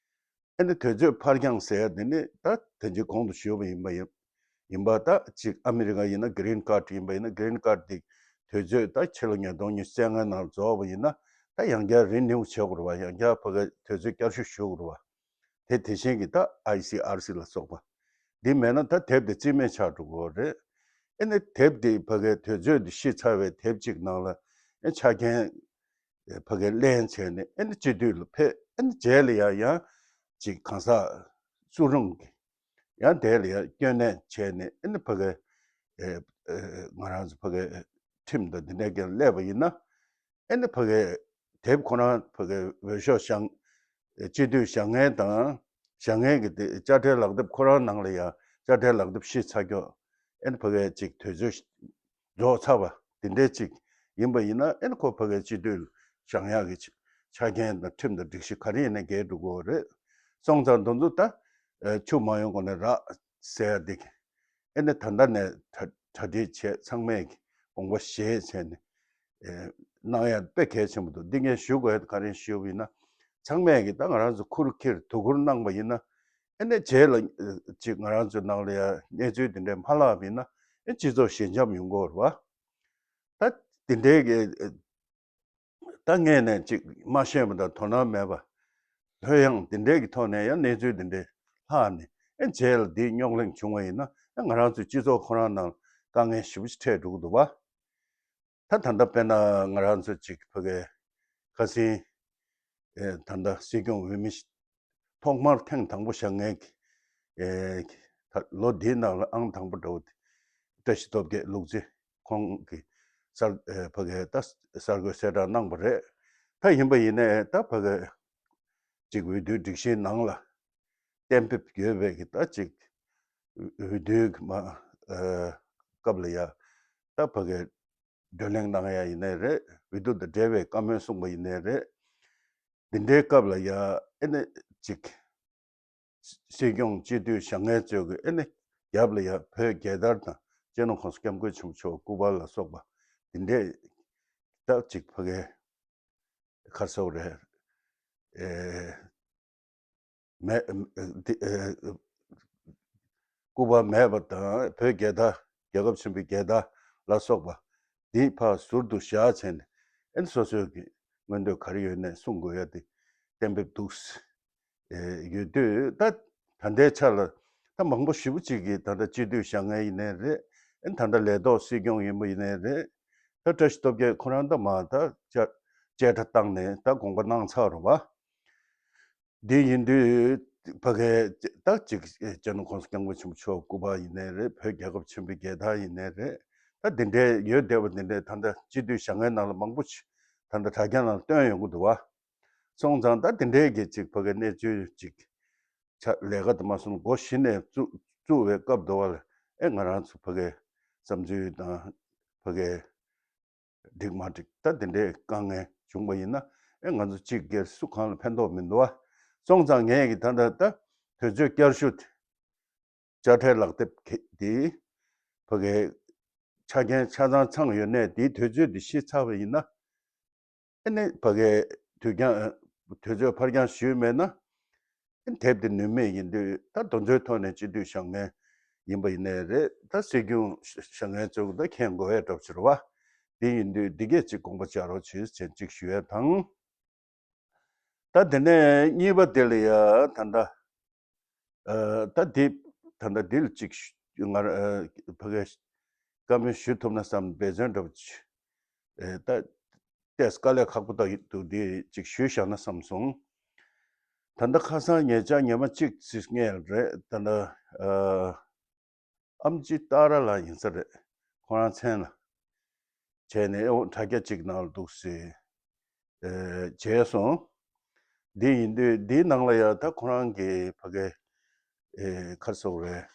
ཨེ་ནི་དུས་ཚོད་ཕར་འགྱངས་ཟེར་ཡ་འདི་ནི་ད་དེ་འཇིག་གོང་དུ་ཞུས་པ་ཡིན་པ་ཡིན། ཡིན་པ་ད་ཅིག་ཨ་མི་རི་ཀ་ཡིན་ན་གི་རིན་ཁཱཌ་ཡིན་པ་ཡིན་ན་གི་རིན་ཁཱཌ་འདི་དུས་ཚོད་ད་ཕྱི་ལོ་ཉིས་སྟོང་ཉི་ཤུ་རྩ་ལྔའི་ནང་རྫོགས་པ་ཡིན་ན་ད་ཡང་བསྐྱར་རི་ནིའུ་བྱེད་དགོས་རེད་བ། ཡང་བསྐྱར་ཕ་གི་དུས་ཚོད་བསྐྱར་ཞིབ་ཞུ་དགོས་རེད་བ། དེ་དེ་བཞིན་གྱི་ད་ཨའི་སི་ཨར་སི་ལ་སོགས་པ། འདི་མེད་ན་ད་དེབ་དེ་རྩིས་མེད་ཆགས་འགྲོ་གི་རེད། ཨེ་ནི་དེབ་དེ་ཕ་གིའི་དུས་ཚོད་དེ་ཤི་ཚར་བའི་དེབ་ཅིག་ནང་ལ་ཨེ་ཆ་རྐྱེན་ཕ་གིར་ལེན་བྱས་ནས་ཨེ་ནི་སྤྱི་འཐུས་ལ་ཕེབས། ཨེ་ནི་རྗེས་ལ་ཡང་ཡང་ཅིག་གང་ཟག་སུ་རུང་གི་ཡང་དེ་ལ་ཡང་སྐྱོན་གནས་བྱས་ནས་ཨེ་ནི་ཕ་གིའི་ཨེ་ཨེ་ང་རང་ཚོ་ཕ་གིའི་ཁྲིམས་དང་འདི་འདྲའི་སྒང་སླེབས་པ་ཡིན་ན། ཨེ་ནི་ཕ་གིའི་དེབ་ཁོ་རང་ཕ་གིའི་འོས་ཤོག་བཞག་སྤྱི་འཐུས་བཞག་མཁན་དང་བཞག་མཁན་གྱི་དེ་དཔྱ་ཁྲལ་ལག་དེབ་ཁོ་རང་ནང་ལ་ཡང་དཔྱ་ཁྲལ་ལག་དེབ་ཤི་ཚར་ཀྱོག་ཨེ་ནི་ཕ་གིའི་ཅིག་དུས་ཚོད་རྫོགས་ཚར་བ་དེ་འདྲའི་ཅིག་ཡིན་པ་ཡིན་ན་ཨེ་ནི་ཁོ་ཕ་གིའི་སྤྱི་འཐུས་བཞག་ཡག་གི་ཆ་རྐྱེན་དང་ཁྲིམས་དང་སྒྲིག་གཞི་ག་རེ་ཡིན་ནའི་འགལ་འགྲོ་གི་རེད། སོང་ཙང་དེ་ཚོ་ད་ཆུ་མ་ཡོང་གོང་ནས་རག་ཟེར་ཡ་འདི་གི་ཨེ་ནི་ད་ལྟ་ནས་གྲ་གྲ་སྒྲིག་བྱས། ཚང་མས་ཀྱི་དགོངས་པ་བཞེས་བྱས་ནས་ཨེ་གནང་ཡ་དཔེ་གལ་ཆེན་པོ་འདུག་འདི་ངས་ཞུ་དགོས་ཡ་ག་རེ་ཞུ་བ་ཡིན་ན། ཚང་མས་ཀྱི་ད་ང་རང་ཚོ་ཁུར་ཁྱེར་དོ་ཁུར་གནང་པ་ཡིན་ན་ཨེ་ནི་རྗེས་ལ་ཨེ་ཅིག་ང་རང་ཚོའི་ནང་ལ་ཡ་གནས་ཚུལ་འདི་འདྲས་མ་ལྷག་པ་ཡིན་ན་ཨེ་སྤྱི་ཚོགས་ཞི་འཇམ་ཡོང་གི་ཡོད་རེད་བ། ད་འདི་འདྲའི་གི་ཨེ་ད་ངས་ནས་ཅིག་མ་ཤེས་པ་དང་དོ་སྣང་མེད་པ། ལྷོད་ཡངས་དེ་འདྲའི་གི་ཐོག་ནས་ཡང་གནས་ཚུལ་དེ་འདྲའི་ལྷག་ནས་ཨེ་རྗེས་ལ་འདིའི་རྙོག་གླེང་བྱུང་བ་ཡིན་ན་ཨེ་ང་རང་ཚོའི་སྤྱི་ཚོགས་ཁོ་རང་ནང་དཀའ་ངལ་ཞེ་པོ་ཅིག་འཕྲད་འགྲོ་གི་འདུག་བ། ད་ད་ལྟ་དཔེར་ན་ང་རང་ཚོ་ཅིག་ཕ་གིའི་ཁ་སང་ཨེ་ད་ལྟ་སྲིད་སྐྱོང་འོས་མི་ཐོག་མར་ཐེངས་དང་པོ་བཞག་མཁན་གྱི་ཨེ་ད་ལོ་འདིའི་ནང་ལ་ཨང་དང་པོ་འདྲ་བོ་དེ་བཀྲ་ཤིས་སྟོབས་རྒྱལ་ལུག་རྫི་ཁོང་གི་གསར་ཨེ་ཕ་གིའི་ད་གསར་འགོད་གསལ་བསྒྲགས་གནང་བ་རེད། ད་ཡིན་པ་ཡིན་ནའི་ད་ཕ་གིའི་ཅིག་འོས་བསྡུའི་སྒྲིག་གཞིའི་ནང་ལ་གཏན་འབེབས་ཡོད་པའི་གི་ད་ཅིག་འོས་བསྡུའི་གི་མ་ཨེ་སྐབས་ལ་ཡ་ད་ཕ་གིའི་བགྲོ་གླེང་གནང་ཡ་ཡིན་ནའི་རེད། འོས་བསྡུ་དང་འབྲེལ་བའི་བཀའ་མོལ་གསུངས་པ་ཡིན་ནའི་རེད། འདི་འདྲའི་སྐབས་ལ་ཡ་ཨེ་ནི་ཅིག་སྲིད་སྐྱོང་སྤྱི་འཐུས་བཞག་མཁན་ཚོས་ཀྱི་ཨེ་ནི་རྒྱབ་ལ་ཡ་བོད་རྒྱལ་དར་དང་སྤྱི་ནོར་༸གོང་ས་༸སྐྱབས་མགོན་ཆེན་པོ་མཆོག་སྐུ་པར་ལ་སོགས་པ་འདི་འདྲའི་ད་ཅིག་ཕ་གིའི་ག་རེ་ཟེར་དགོས་རེད། ཨེ་མེ་འདི་ཨེ་སྐུ་པར་མེད་པ་དང་བོད་རྒྱལ་དར་རྒྱལ་ཁབ་ཆེན་པོའི་རྒྱལ་དར་ལ་སོགས་པ་འདི་ཕར་ཟུར་དུ་བཞག་བྱས་ནས་ཨེ་ནི་སོ་སོའི་གི་མངོན་འདོད་ག་རེ་ཡོད་ནའི་གསུང་དགོས་ཡ་དེ་གཏན་འབེབས་འདུག་ཟེར་ཡོད་དུས་ད་ད་ལྟའི་ཆ་ལ་ད་མང་པོ་ཞེ་པོ་ཅིག་གིས་ད་ལྟ་སྤྱི་འཐུས་བཞག་མཁན་ཡིན་ནའི་རེད། ཨེ་ནི་ད་ལྟ་ལས་ཐོག་སྲིད་སྐྱོང་ཡིན་པ་ཡིན་ནའི་རེད། ད་བཀྲ་ཤིས་སྟོབས་རྒྱལ་ཁོ་རང་ད་མ་ད་བཅད་བཅད་ཁྲ་བཏང་ནས་ད་དགོངས་པ་གནང་ཚར་རེད་བ། འདི་ཡིན་དུས་ཕ་གིའི་ད་ཅིག་སྤྱི་ནོར་༸གོང་ས་༸སྐྱབས་མགོན་ཆེན་པོ་མཆོག་སྐུ་པར་ཡིན་ནའི་རེད། བོད་རྒྱལ་ཁབ་ཆེན་པོའི་རྒྱལ་དར་ཡིན་ནའི་རེད། ད་འདི་འདྲའི་ཡོད་བསྡད་པ་འདི་འདྲའི་ད་ལྟ་སྤྱི་འཐུས་བཞག་མཁན་ནང་ལ་མང་པོ་ཞིག་ད་ལྟ་དྲ་རྒྱ་ནང་ལ་བཏོན་ཡོང་གི་འདུག་བ། སོང་ཙང་ད་འདི་འདྲའི་གི་ཅིག་ཕ་གིའི་གནས་ཚུལ་ཅིག་ཆ་ལས་ཀ་དུ་མ་སོང་སྒོ་གཞི་ནས་བཙུགས་བཙུགས་པའི་སྐབས་དུ་བ་ལ་ཨེ་ང་རང་ཚོ་ཕ་གིའི་བསམ་ཚུལ་དང་ཕ་གིའི་འགྲིག་མ་འགྲིག་ད་དེ་འདྲའི་དཀའ་ངལ་བྱུང་བ་ཡིན་ན་ཨེ་ང་ཚོ་གཅིག་སྒེར་སུ་གང་ལ་ཕན་ཐོགས་མི་འདུག་བ། སོང་ཙང་ངས་ཀྱི་ད་ལྟ་ད་དུས་ཚོད་བསྐྱར་ཞུ་དེ་དཔྱ་ཁྲལ་ལག་དེབ་ཁེ་དེ་ཕ་གིའི་ཆ་རྐྱེན་ཆ་ཚང་ཚང་ཡོད་ནའི་དེའི་དུས་ཚོད་དེ་ཤི་ཚར་བ་ཡིན་ན། ཨ་ནི་ཕ་གིའི་དུས་འགྱངས་དུས་ཚོད་ཕར་འགྱངས་ཞུས་མེད་ན། ཨ་ནི་དེབ་དེ་ནུས་མེད་ཡིན་དུས་ད་དེ་ཚོའི་ཐོག་ནས་སྤྱི་འཐུས་བཞག་མཁན་ཡིན་པ་ཡིན་ནའི་རེད། ད་སྲིད་སྐྱོང་བཞག་མཁན་ཚོས་ད་མཁྱེན་དགོས་ཡ་འདྲ་པོ་ཅིག་རེད་བ། དེ་ཡིན་དུས་འདི་གས་ཅིག་དགོངས་པ་འཇགས་རོགས་བྱེད་ཅེས་ཅིག་ཞུ་ཡ་དང་། ད་དེ་ནས་གཉིས་པ་དེ་ལ་ཡ་ད་ལྟ་ཨ་ད་འདི་ད་ལྟ་འདི་ལ་ཅིག་ང་རང་ཨ་ཕ་གིར་བཀའ་མོལ་ཞུ་ཐུབ་ན་བསམ་འབད་བརྩོན་འདྲ་པོ་ཅིག་ཨ་ད་ཏོག་ཙམ་དཀའ་ལས་ཁག་པོ་ད་འདུག་འདི་ཅིག་ཞུས་བཞག་ན་བསམ་སོང་། ད་ལྟ་ཁ་སང་ཉེ་ཆར་ཉི་མ་གཅིག་ཙམ་སྔོན་རེད། ད་ལྟ་ཨ་ཨེམ་ཆི་ཏཱ་ར་ལགས་ཡིན་ས་རེད། ཁོ་རང་མཚན་ལ་བྱས་ནས་ཨོ་དྲ་རྒྱ་གཅིག་ནང་ལ་འདུག་སེ་ཨེ་བྱས་སོང་། འདི་ཡིན་དུས་འདིའི་ནང་ལ་ཡང་ད་ཁོ་རང་གི་ཕ་གི་ཨེ་ག་རེ་ཟེར་དགོས་རེད།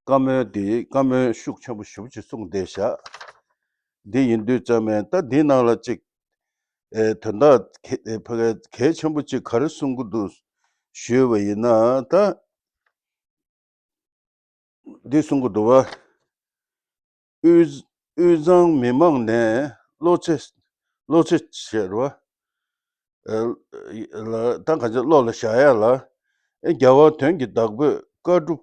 བཀའ་མོལ་འདི་བཀའ་མོལ་ཤུགས་ཆེན་པོ་ཞེ་པོ་ཅིག་གསུངས་བསྡད་བཞག་འདི་ཡིན་དུས་ཙམ་ནས་ད་འདིའི་ནང་ལ་ཅིག་ཨེ་དོན་དག་གལ་ཕ་གི་གལ་ཆེན་པོ་ཅིག་ག་རེ་གསུང་གི་འདུག་ཞུས་པ་ཡིན་ན། ད་འདི་གསུང་གི་འདུག་བ། དབུས་ དབུས་གཙང་མི་མང་ནས་བློ་ཚེ་བློ་ཚེ་ཟེར་བ། ཨ་ལ་ད་ག་ཚོད་བློ་ལ་བཞག་ཡ་ལ། ཨེ་རྒྱལ་བ་དོན་གྱི་བདག་པོས་བཀའ་སྒྲུབ་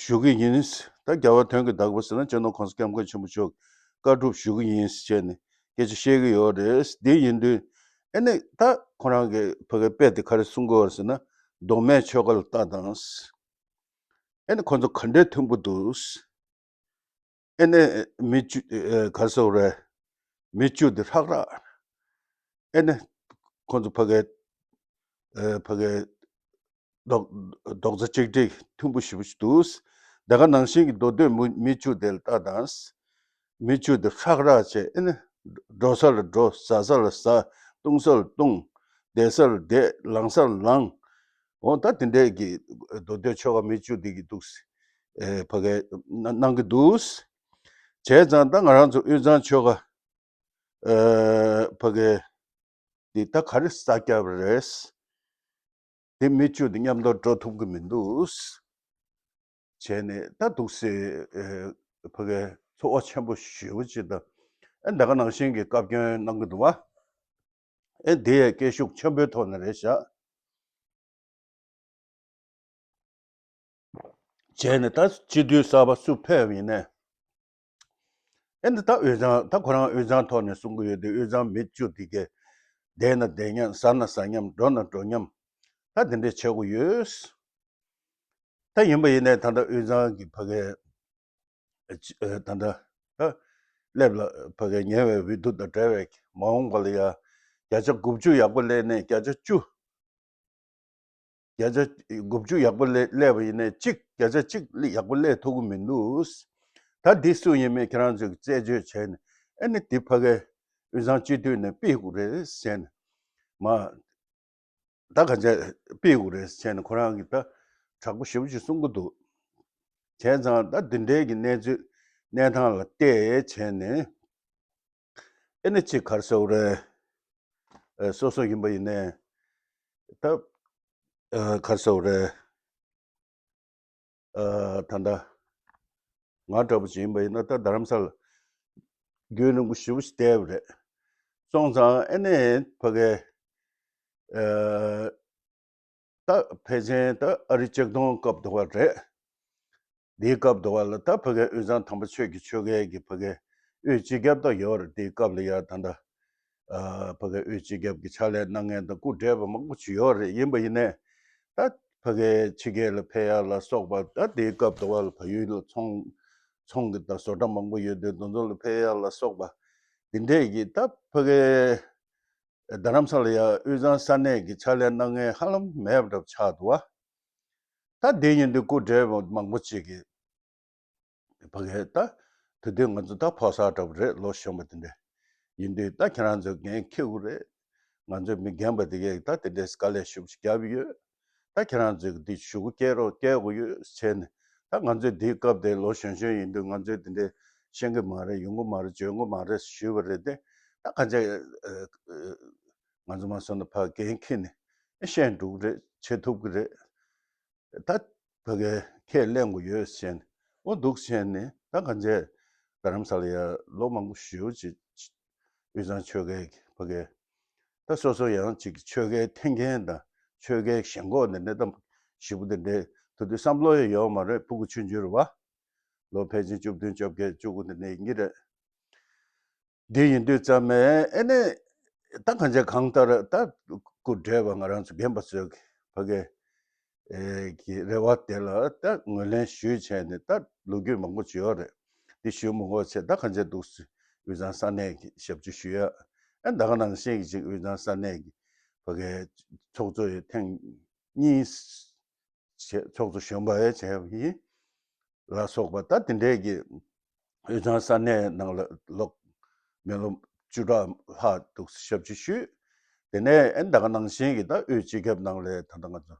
ཞུ་གི་ཡིན། ད་རྒྱལ་བ་དོན་གྱི་བདག་པོ་ཟེར་ན་སྤྱི་ནོར་༸གོང་ས་༸སྐྱབས་མགོན་ཆེན་པོ་མཆོག་བཀའ་སྒྲུབ་ཞུ་གི་ཡིན་ཟེར་ནས་སྐད་ཆ་བཤད་ཀྱི་ཡོད་རེད། དེ་ཡིན་དུས་ཨེ་ནི་ད་ཁོ་རང་གི་ཕ་གི་དཔེ་དེ་ག་རེ་གསུང་གི་ཡོད་རེད་ཟེར་ན། མདོ་སྨད་ཆོལ་ཁ་ལ་ལྟ་དང་། ཨེ་ནི་ཁོ་ཚོ་ག་འདྲའི་མཐུན་པོ་འདུག། ཨེ་ནི་མི་བཅུ་ཨེ་ག་རེ་ཟེར་དགོས་རེད། མི་བཅུ་དེ་ཧྲག་རག། ཨེ་ནི་ཁོ་ཚོ་ཕ་གི་ཨེ་ཕ་གི་རྡོག་རྡོག་རྩ་གཅིག་སྒྲིལ་མཐུན་པོ་ཞེ་པོ་ཞིག་འདུག། དེ་ག་ནང་བཞིན་གྱི་མདོ་སྟོད་མི་མི་བཅུ་དེ་ལ་ལྟ་དང་། མི་བཅུ་དེ་ཧྲག་རག་བྱས། ཨེ་ནི་འགྲོ་ས་ལ་འགྲོ། ཟ་ས་ལ་ཟ། བཏུང་ས་ལ་བཏུང་། བསྡད་ས་ལ་བསྡད། ལངས་ས་ལ་ལངས། འོ་ད་དེ་འདྲས་ཀྱི་མདོ་སྟོད་ཆོལ་ཁ་མི་བཅུ་དེ་གི་འདུག་སེ་ཨེ་ཕ་གི་གནང་གི་འདུག། བྱས་ཙང་ད་ང་རང་ཚོ་དབུས་གཙང་ཆོལ་ཁ་ཨེ་ཕ་གི་འདི་ད་ག་རེ་ས་སྐྱ་པ་རེད། དེ་མི་བཅུ་དེ་མཉམ་དུ་འགྲོ་ཐུབ་ཀྱི་མི་འདུག། བྱས་ནས་ད་འདུག་སེ་ཨེ་ཕ་གི་ཚོར་བ་ཆེན་པོ་ཞེ་པོ་ཅིག་དང་། ཨེ་ད་ག་ནང་བཞིན་གྱི་བཀའ་བཀྱོན་གནང་གི་འདུག་བ། ཨེ་དེ་ཡང་སྐད་ཤུགས་ཆེན་པོའི་ཐོག་ནས་རེད་བཞག། བྱས་ནས་ད་སྤྱི་འཐུས་གསར་པ་སུ་ཕེབས་ཡིན་ནའི། ཨེ་འདི་ད་དབུས་གཙང་ད་ཁོ་རང་དབུས་གཙང་ཐོག་ནས་གསུང་གི་ཡོད་དུས། དབུས་གཙང་མི་བཅུ་དེ་གས་བསྡད་ན་བསྡད་མཉམ། ཟ་ན་ཟ་མཉམ། འགྲོ་ན་འགྲོ་མཉམ། ད་དེ་འདྲས་བྱེད་དགོས་ཡོད། ད་ཡིན་པ་ཡིན་ནའི་ད་ལྟ་དབུས་གཙང་གི་ཕ་གའི་ཨ་ཅི་ཨ་ད་ལྟ་ད་སླེབས་ལ་ཕ་གའི་ཉེ་བའི་འོས་བསྡུ་དང་འབྲེལ་བའི་མ་འོངས་པ་ལ་ཡ་བརྒྱ་ཆ་དགུ་བཅུ་ཡག་པོ་སླེབས་ནས་བརྒྱ་ཆ་བཅུ། བརྒྱ་ཆ་དགུ་བཅུ་ཡག་པོ་སླེབས་སླེབས་པ་ཡིན་ནའི་གཅིག་བརྒྱ་ཆ་གཅིག་ཡག་པོ་སླེབས་ཐུབ་ཀྱི་མི་འདུག། ད་འདི་སུ་ཡིན་མིན་ཁྱེད་རང་ཚོས་རྩད་གཅོད་བྱས་ནས། ཨ་ནི་འདི་ཕ་གའི་དབུས་གཙང་སྤྱི་འཐུས་ནས་ཕུད་དགོས་རེད་ཟེར་ནས་མ། ད་ག་འཇག་ཕུད་དགོས་རེད་ཟེར་ནས་ཁོ་རང་གིས་ད་དྲག་པོ་ཞེ་པོ་ཅིག་གསུང་གི་འདུག། བྱས་ཙང་ད་འདི་འདྲའི་གི་གནས་ཚུལ་གནས་སྟངས་ལ་བལྟས་བྱས་ནས། ཨེ་ནི་ཅིག་ག་རེ་ཟེར་དགོས་རེད། ཨ་སོ་སོ་ཡིན་པ་ཡིན་ནའི་ད་ཨ་ག་རེ་ཟེར་དགོས་རེད། ཨ་ད་ལྟ་ང་འདྲ་པོ་ཅིག་ཡིན་པ་ཡིན་ན་ད་རྡ་རམ་ས་ལ་རྒྱུན་རིང་པོ་ཞེ་པོ་ཞིག་བསྡད་པ་རེད། སོང་ཙང་ཨེ་ནི་ཕ་གའི་ཨ་ད་ཕལ་ཆེར་ད་ཨ་རི་ཆིག་སྟོང་སྐབས་དུ་བ་རེད། དེའི་སྐབས་དུ་བ་ལ་ད་ཕ་གའི་དབུས་གཙང་དམ་པ་ཆོས་ཀྱི་ཆོལ་ཁའི་གི་ཕ་གའི་དབུས་སྤྱི་ཁྱབ་ད་ཡོད་རེད། དེའི་སྐབས་ལ་ཡ་ད་ལྟ་ཨ་ཕ་གའི་དབུས་སྤྱི་ཁྱབ་ཀྱི་ཕྱག་ལས་གནང་མཁན་དང་སྐུ་བགྲེས་པ་མང་པོ་ཅིག་ཡོད་རེད། ཡིན་པ་ཡིན་ནའི་ད་ཕ་གའི་ཕྱི་རྒྱལ་ལ་ཕེབས་ཡ་ལ་སོགས་པ། ད་དེའི་སྐབས་དུ་བ་ལ་བལ་ཡུལ་ལ་ཚོང་ཚོང་གི་ད་བཟོ་གྲྭ་མང་པོ་ཡོད་དུས་དེ་ཚོ་ལ་ཕེབས་ཡ་ལ་སོགས་པ་འདི་འདྲས་ཀྱི་ད་ཕ་གའི་རྡ་རམ་ས་ལ་ཡ་དབུས་གཙང་ས་གནས་ཀྱི་ཕྱག་ལས་གནང་མཁན་ཧ་ལམ་མེད་པ་འདྲ་པོ་ཆགས་འདུག་བ། ད་དེ་ཡིན་དུས་སྐུ་བགྲེས་པ་མང་པོ་ཅིག་གིས་ཕ་གའི་ད་དེ་དུས་ང་ཚོ་ད་ཕོ་གསར་འདྲ་པོ་རེད། ལོ་གཞོན་པ་དེ་འདྲ་ཡིན་དུས་ད་ཁྱེད་རང་ཚོས་འགན་འཁྱེར་དགོས་རེད། ང་ཚོའི་མི་རྒན་པ་དེ་གས་ད་དེ་འདྲའི་དཀའ་ལས་ཞེ་པོ་ཅིག་བརྒྱབ་ཡོད། ད་ཁྱེད་རང་ཚོས་འདི་ཞུ་སྒོ་སྐྱེལ་རོགས་སྐྱེལ་དགོས་ཡོད་ཟེར་ནས། ད་ང་ཚོས་འདིའི་སྐབས་དེ་ལོ་གཞོན་གཞོན་ཡིན་དུས་ང་ཚོས་དེ་འདྲའི་ཤེས་ཀྱི་མ་རེད། ཡོང་གི་མ་རེད། འཇོན་གི་མ་རེད་ཞུས་པ་རེད་དེ། ད་ག་འཇག་ཨ་ཨ་ང་ཚོ་མ་སོང་ན་ཕར་འགན་འཁྱེར་ནས་ཤེས་འགྲོ་གི་རེད། བྱེད་ཐུབ་ཀྱི་རེད། ད་ཕ་གའི་ཁས་ལེན་དགོས་ཡོད་ཟེར་ནས། འོ་འདུག་ཟེར་ནས་ད་ག་འཇག་རྡ་རམ་ས་ལ་ཡ་ལོ་མང་པོ་ཞེ་པོ་ཅིག་དབུས་གཙང་ཆོལ་ཁའི་ཕ་གའི་ད་སོ་སོ་ཡང་ཅིག་ཆོལ་ཁའི་འཐེན་འཁྱེར་དང་ཆོལ་ཁའི་ཞེན་ཁོག་ནས་གནས་སྟངས་ཞེ་པོ་དེ་འདྲའི་དེ་དུས་བསམ་བློ་ཡང་ཡོད་མ་རེད། ཕྲུ་གུ་ཆུང་ཆུང་རེད་བ། ལོ་ཕལ་ཆེར་བཅུ་བདུན་བཅོ་བརྒྱད་བཅུ་དགུ་དེ་འདྲ་ཡིན་གྱི་རེད། འདི་ཡིན་དུས་ཙམ་མེད་ཨེ་ནས་ད་གང་བྱས་གང་ལྟར་ད་སྐུ་བགྲེས་པ་ང་རང་ཚོ་རྒན་པ་ཚོས་ཕ་གི་ཨེ་གི་རེ་བ་དེ་ལ་ད་ངོས་ལེན་ཞུས་བྱས་ནས། ད་ལོ་རྒྱུས་མང་པོ་ཅིག་ཡོད་རེད། འདི་ཞུ་མི་དགོས་བྱས། ད་གང་བྱས་འདུག་སེ་དབུས་གཙང་ས་གནས་ཀྱི་ཞབས་ཕྱི་ཞུ་ཡ། ཨེ་ད་ག་ནང་བཞིན་གྱི་ཅིག་དབུས་གཙང་ས་གནས་ཀྱི་ཕ་གི་ཚོགས་གཙོ་ཡི་ཐེངས་གཉིས་བྱས། ཚོགས་གཙོ་གཞོན་པ་ཡང་བྱས་པ་ཡིན་ལ་སོགས་པ། ད་དེ་འདྲས་ཀྱི་དབུས་གཙང་ས་གནས་ནང་ལ་ལོ་མི་ལོ་བཅུ་ཕྲག་ལྷག་འདུག་ཞབས་ཕྱི་ཞུས། དེ་ནས་ཨེ་ད་ག་ནང་བཞིན་གྱི་ད་དབུས་སྤྱི་ཁྱབ་ནང་ལ་ད་ལྟ་ང་ཚོ་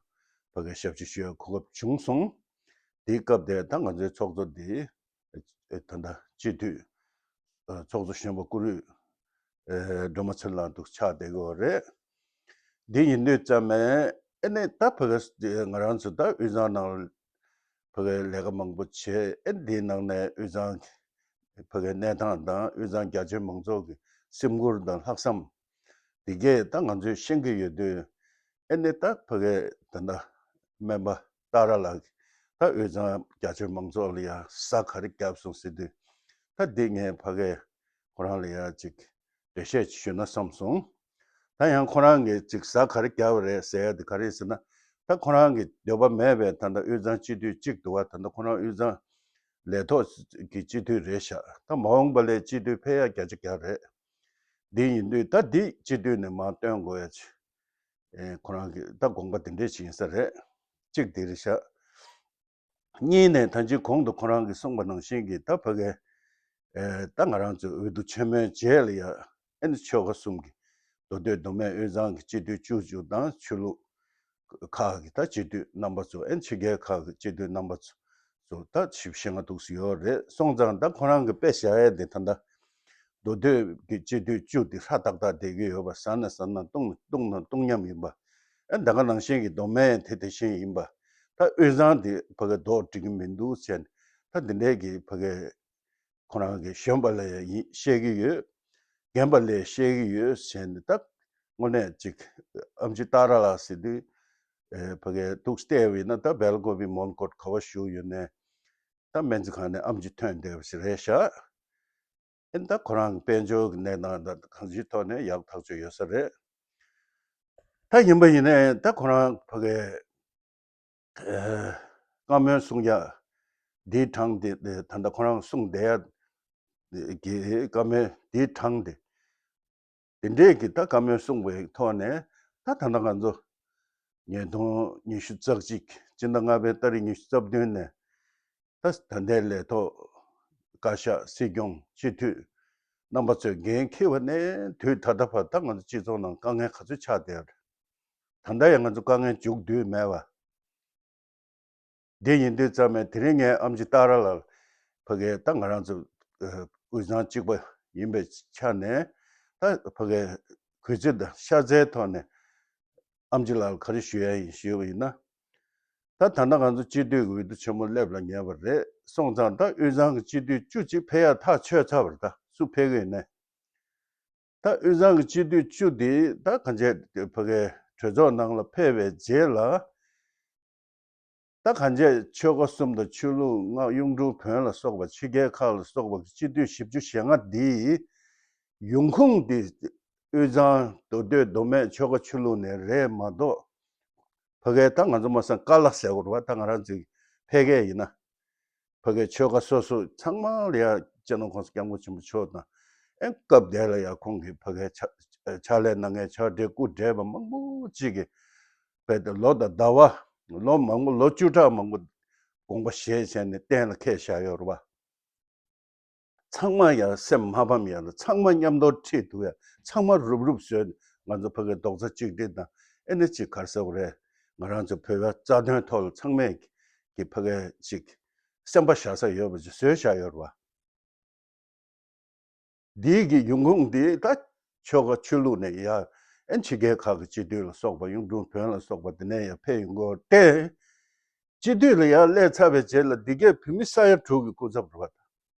ཕ་གི་ཞབས་ཕྱི་ཞུ་ཡ་གོ་སྐབས་བྱུང་སོང་། དེའི་སྐབས་དེ་ད་ང་ཚོའི་ཚོགས་གཙོ་འདི་ཨེ་ད་ལྟ་སྤྱི་འཐུས་ཨེ་ཚོགས་གཙོ་གཞོན་པ་བཀུར་འོས་ཨེ་སྒྲོལ་མ་ཚེ་རིང་ལགས་འདུག་ཆགས་བསྡད་ཀྱི་ཡོད་རེད། འདི་ཡིན་དུས་ཙམ་མེད་ཨེ་ནས་ད་ཕ་གི་ང་རང་ཚོ་ད་དབུས་གཙང་ནང་ལ་ཕ་གི་ལས་ཀ་མང་པོ་བྱས། ཨེ་འདིའི་ནང་ནས་དབུས་གཙང་ ཕ་གའི་གནས་སྟངས་དང་དབུས་གཙང་རྒྱ་ཆེའི་མང་ཚོགས་ཀྱི་སེམས་ཁུར་དང་ལྷག་བསམ་འདི་གས་ད་ང་ཚོས་ཤེས་ཀྱི་ཡོད་དུས། ཨེ་ནས་ད་ཕ་གའི་ད་ལྟ་སྨན་པ་ཏཱ་ར་ལགས་ཀྱིས་ད་དབུས་གཙང་རྒྱ་ཆེའི་མང་ཚོགས་ལ་ཡང་ཟ་ག་རེ་བརྒྱབ་སོང་ཟེར་དུས། ད་འདི་ངས་ཕ་གའི་ཁོ་རང་ལ་ཡང་ཅིག་འགྲེལ་བཤད་ཅིག་ཞུས་ན་བསམ་སོང་། ད་ཡང་ཁོ་རང་གིས་ཅིག་ཟ་ག་རེ་བརྒྱབ་པ་རེད་ཟེར་ཡ་དེ་ག་རེ་ཟེར་ན། ད་ཁོ་རང་གི་འདོད་པ་མེད་པའི་ད་ལྟ་དབུས་གཙང་སྤྱི་འཐུས་གཅིག་འདུག་བ། ད་ལྟ་ཁོ་རང་དབུས་གཙང་ལས་ཐོག་གི་སྤྱི་འཐུས་རེད་ཤག་ད་མ་འོངས་པ་ལ་སྤྱི་འཐུས་ཕེབས་ཡ་བརྒྱ་ཆ་བརྒྱ་རེད། འདི་ཡིན་དུས་ད་འདི་སྤྱི་འཐུས་ནས་མར་བཏོན་དགོས་ཡ་ཅིག་ཨེ་ཁོ་རང་གི་ད་དགོངས་པ་དེ་འདྲས་ཅིག་ཡིན་ས་རེད། གཅིག་དེ་རེད་ཤག་གཉིས་ནས་ད་ཅི་གོང་དུ་ཁོ་རང་གིས་གསུངས་པ་ནང་བཞིན་གྱི་ད་ཕ་གའི་ཨེ་ད་ང་རང་ཚོའི་འོས་བསྡུ་ཆེན་མོའི་རྗེས་ལ་ཡ་ཨེ་ནི་ཆོལ་ཁ་གསུམ་གྱི་མདོ་སྟོད་མདོ་སྨད་དབུས་གཙང་གི་སྤྱི་འཐུས་བཅུ་བཅུ་དང་ཆོས་ལུགས་ཁག་གི་ད་སྤྱི་འཐུས་རྣམ་པ་ཚོ་ཨེ་ནི་ཕྱི་རྒྱལ་ཁག་གི་སྤྱི་འཐུས་རྣམ་པ་ཚོ་ཚོ་ད་ཞིབ་བཤེར་ང་འདུག་སེ་ཡོད་རེད། སོང་ཙང་ད་ཁོ་རང་གི་དཔེ་བཞག་ཡས་དེ་ད་ལྟ་མདོ་སྟོད་ཀྱི་སྤྱི་འཐུས་བཅུ་དེ་ཧྲ་ཏག་ཏག་བསྡད་ཀྱི་ཡོད་པ། ཟ་ན་ཟ་ན་བཏུང་ན་བཏུང་ན་བཏུང་མཉམ་ཡིན་པ། ཨ་ད་ག་ནང་བཞིན་གྱི་མདོ་སྨད་དེ་དེ་བཞིན་ཡིན་པ། ད་དབུས་གཙང་དེ་ཕ་གི་མདོག་འགྲིག་གི་མི་འདུག་ཟེར་ནས་ད་འདི་འདྲའི་གི་ཕ་གི་ཁོ་རང་གི་གཞོན་པ་ལ་ཡིན་བཤད་ཀྱི་ཡོད། རྒན་པ་ལ་བཤད་ཀྱི་ཡོད་ཟེར་ནས་ད་དངོས་གནས་ཅིག་ཨམ་ཆི་ཏཱ་ར་ལགས་ཟེར་དུས་ཨེ་ཕ་གི་འདུག་སེ་བལྟས་པ་ཡིན་ན་ད་སྦེལ་ཀོབ་པི་མོན་གྷོ་ག་པར་བཞུགས་ཡོད་ནའི་ད་སྨན་རྩིས་ཁང་ནས་ཨམ་ཆི་ཐོན་བསྡད་པ་ཞིག་རེད་ཤག་ཨེ་ད་ཁོ་རང་གི་དཔལ་འབྱོར་གྱི་གནས་སྟངས་དང་གང་ཅིའི་ཐོག་ནས་ཡག་ཐག་ཆོད་ཡོད་ས་རེད། ད་ཡིན་པ་ཡིན་ནའི་ད་ཁོ་རང་ཕ་གའི་ཨེ་བཀའ་མོལ་གསུང་ཡ་འདིའི་གྲངས་དེ་ད་ལྟ་ཁོ་རང་གསུང་བསྡད་ཡ་གི་བཀའ་མོལ་འདིའི་གྲངས་དེ་དེ་འདྲས་ཀྱི་ད་བཀའ་མོལ་གསུངས་པའི་ཐོག་ནས་ད་ད་ལྟ་ང་ཚོ་ཉིས་སྟོང་ཉི་ཤུ་རྩ་གཅིག་སྤྱི་ཟླ་ལྔ་པའི་ཏ་རིག་ཉི་ཤུ་རྩ་བདུན་ནས། ད་ད་ལྟའི་ལས་ཐོག་བཀའ་ཤག་སྲིད་སྐྱོང་སྤྱི་འཐུས་རྣམ་པ་ཚོས་འགན་འཁྱེར་བ་ནས་དུས་ད་ལྟ་བར་ད་ང་ཚོ་སྤྱི་ཚོགས་ནང་དཀའ་ངལ་ག་ཚོད་ཆགས་བསྡད་ཡོད་རེད། ད་ལྟ་ཡང་ང་ཚོ་དཀའ་ངལ་མཇུག་བསྡུས་མེད་པ། འདི་ཡིན་དུས་ཙམ་ནས་དེ་རིང་ངས་ཨམ་ཆི་ཏཱ་ར་ལགས་ཕ་གའི་ད་ང་རང་ཚོ་ཨ་དབུས་གཙང་གཅིག་པ་ཡིན་པའི་ཆ་ནས་ད་ཕ་གའི་གུས་བརྩི་དང་ཤ་ཚའི་ཐོག་ནས་ཨམ་ཆི་ལགས་ལ་ག་རེ་ཞུ་ཡ་ཡིན་ཞུས་པ་ཡིན་ན། ད་ད་ལྟ་ང་ཚོ་སྤྱི་འཐུས་ཀྱི་འོས་བསྡུ་ཆེན་མོ་སླེབས་ལ་ཉེ་བ་རེད། སོང་ཙང་ད་དབུས་གཙང་གི་སྤྱི་འཐུས་བཅུ་གཅིག་ཕེབས་ཡ་ཐག་ཆོད་ཚར་བ་རེད། ད་སུ་ཕེབས་ཀྱི་ཡོད་ནའི། ད་དབུས་གཙང་གི་སྤྱི་འཐུས་བཅུ་དེ་ད་གང་བྱས་ཕ་གའི་གྲོས་ཚོགས་ནང་ལ་ཕེབས་པའི་རྗེས་ལ། ད་གང་བྱས་ཆོལ་ཁ་གསུམ་དང་ཆོས་ལུགས་ལྔ་གཡུང་དྲུང་བོན་ལ་སོགས་པ་ཕྱི་རྒྱལ་ཁག་ལ་སོགས་པ་གི་སྤྱི་འཐུས་བཞི་བཅུ་ཞེ་ལྔ་འདི་ཡི་ཡོང་ཁུངས་འདི་དབུས་གཙང་མདོ་སྟོད་མདོ་སྨད་ཆོལ་ཁ་ཆོས་ལུགས་ནས་རེད་མ་གཏོགས། ཕ་གའི་ད་ང་ཚོ་མ་སང་ཀ་ལ་ཟེར་བ་རེད་བ། ད་ང་རང་ཚོའི་ཕལ་སྐད་ཡིན་ན། ཕ་གའི་ཆོལ་ཁ་སོ་སོ་ཚང་མ་ལ་ཡ་སྤྱི་ནོར་༸གོང་ས་༸སྐྱབས་མགོན་ཆེན་པོ་མཆོག་དང་། ཨེ་སྐབས་དེ་ལ་ཡ་ཁོང་གིས་ཕ་གའི་ཕྱག་ཕྱག་ལས་གནང་མཁན་ཕྱག་སྦྲེལ་སྐུ་བགྲེས་པ་མང་པོ་ཅིག་གིས་དཔེ་དེ་ལོ་དང་ཟླ་བ་ལོ་མང་པོ་ལོ་བཅུ་ཕྲག་མང་པོ་དགོངས་པ་བཞེས་བྱས་ནས་གཏན་ལ་འཁེལ་བཞག་ཡོད་རེད་བ། ཚང་མ་ཡང་སེམས་མ་ཕམ་ཡང་ལ་ཚང་མ་མཉམ་དུ་ཁྲིད་འདུག་ཡ། ཚང་མ་རུབ་རུབ་བཟོས་ང་ཚོ་ཕ་གའི་རྡོག་རྩ་གཅིག་སྒྲིལ་དང་ཨེ་ནི་ཅིག་ག་རེ་ཟེར་དགོས་རེད། ང་རང་ཚོ་བོད་པའི་རྩ་དོན་ཐོག་ལ་ཚང་མས་ཀྱི་ཕ་གའི་ཅིག་སེམས་པ་བཞག་ས་ཡོད་པ་ཅིག་བཟོས་བཞག་ཡོད་རེད་བ། འདིའི་གི་ཡོང་ཁུངས་འདི་ད་ཆོལ་ཁ་ཆོས་ལུགས་ནས་ཡ་ཨེ་ཕྱི་རྒྱལ་ཁག་གི་སྤྱི་འཐུས་ལ་སོགས་པ་གཡུང་དྲུང་བོན་ལ་སོགས་པ་འདི་ནས་ཡ་ཕེབས་ཡོང་གི་ཡོད་རེད་དེ། སྤྱི་འཐུས་ལ་ཡར་སླེབས་ཚར་བའི་རྗེས་ལ་འདི་གས་བོད་མི་ས་ཡ་དྲུག་གི་སྐུ་ཚབ་རེད་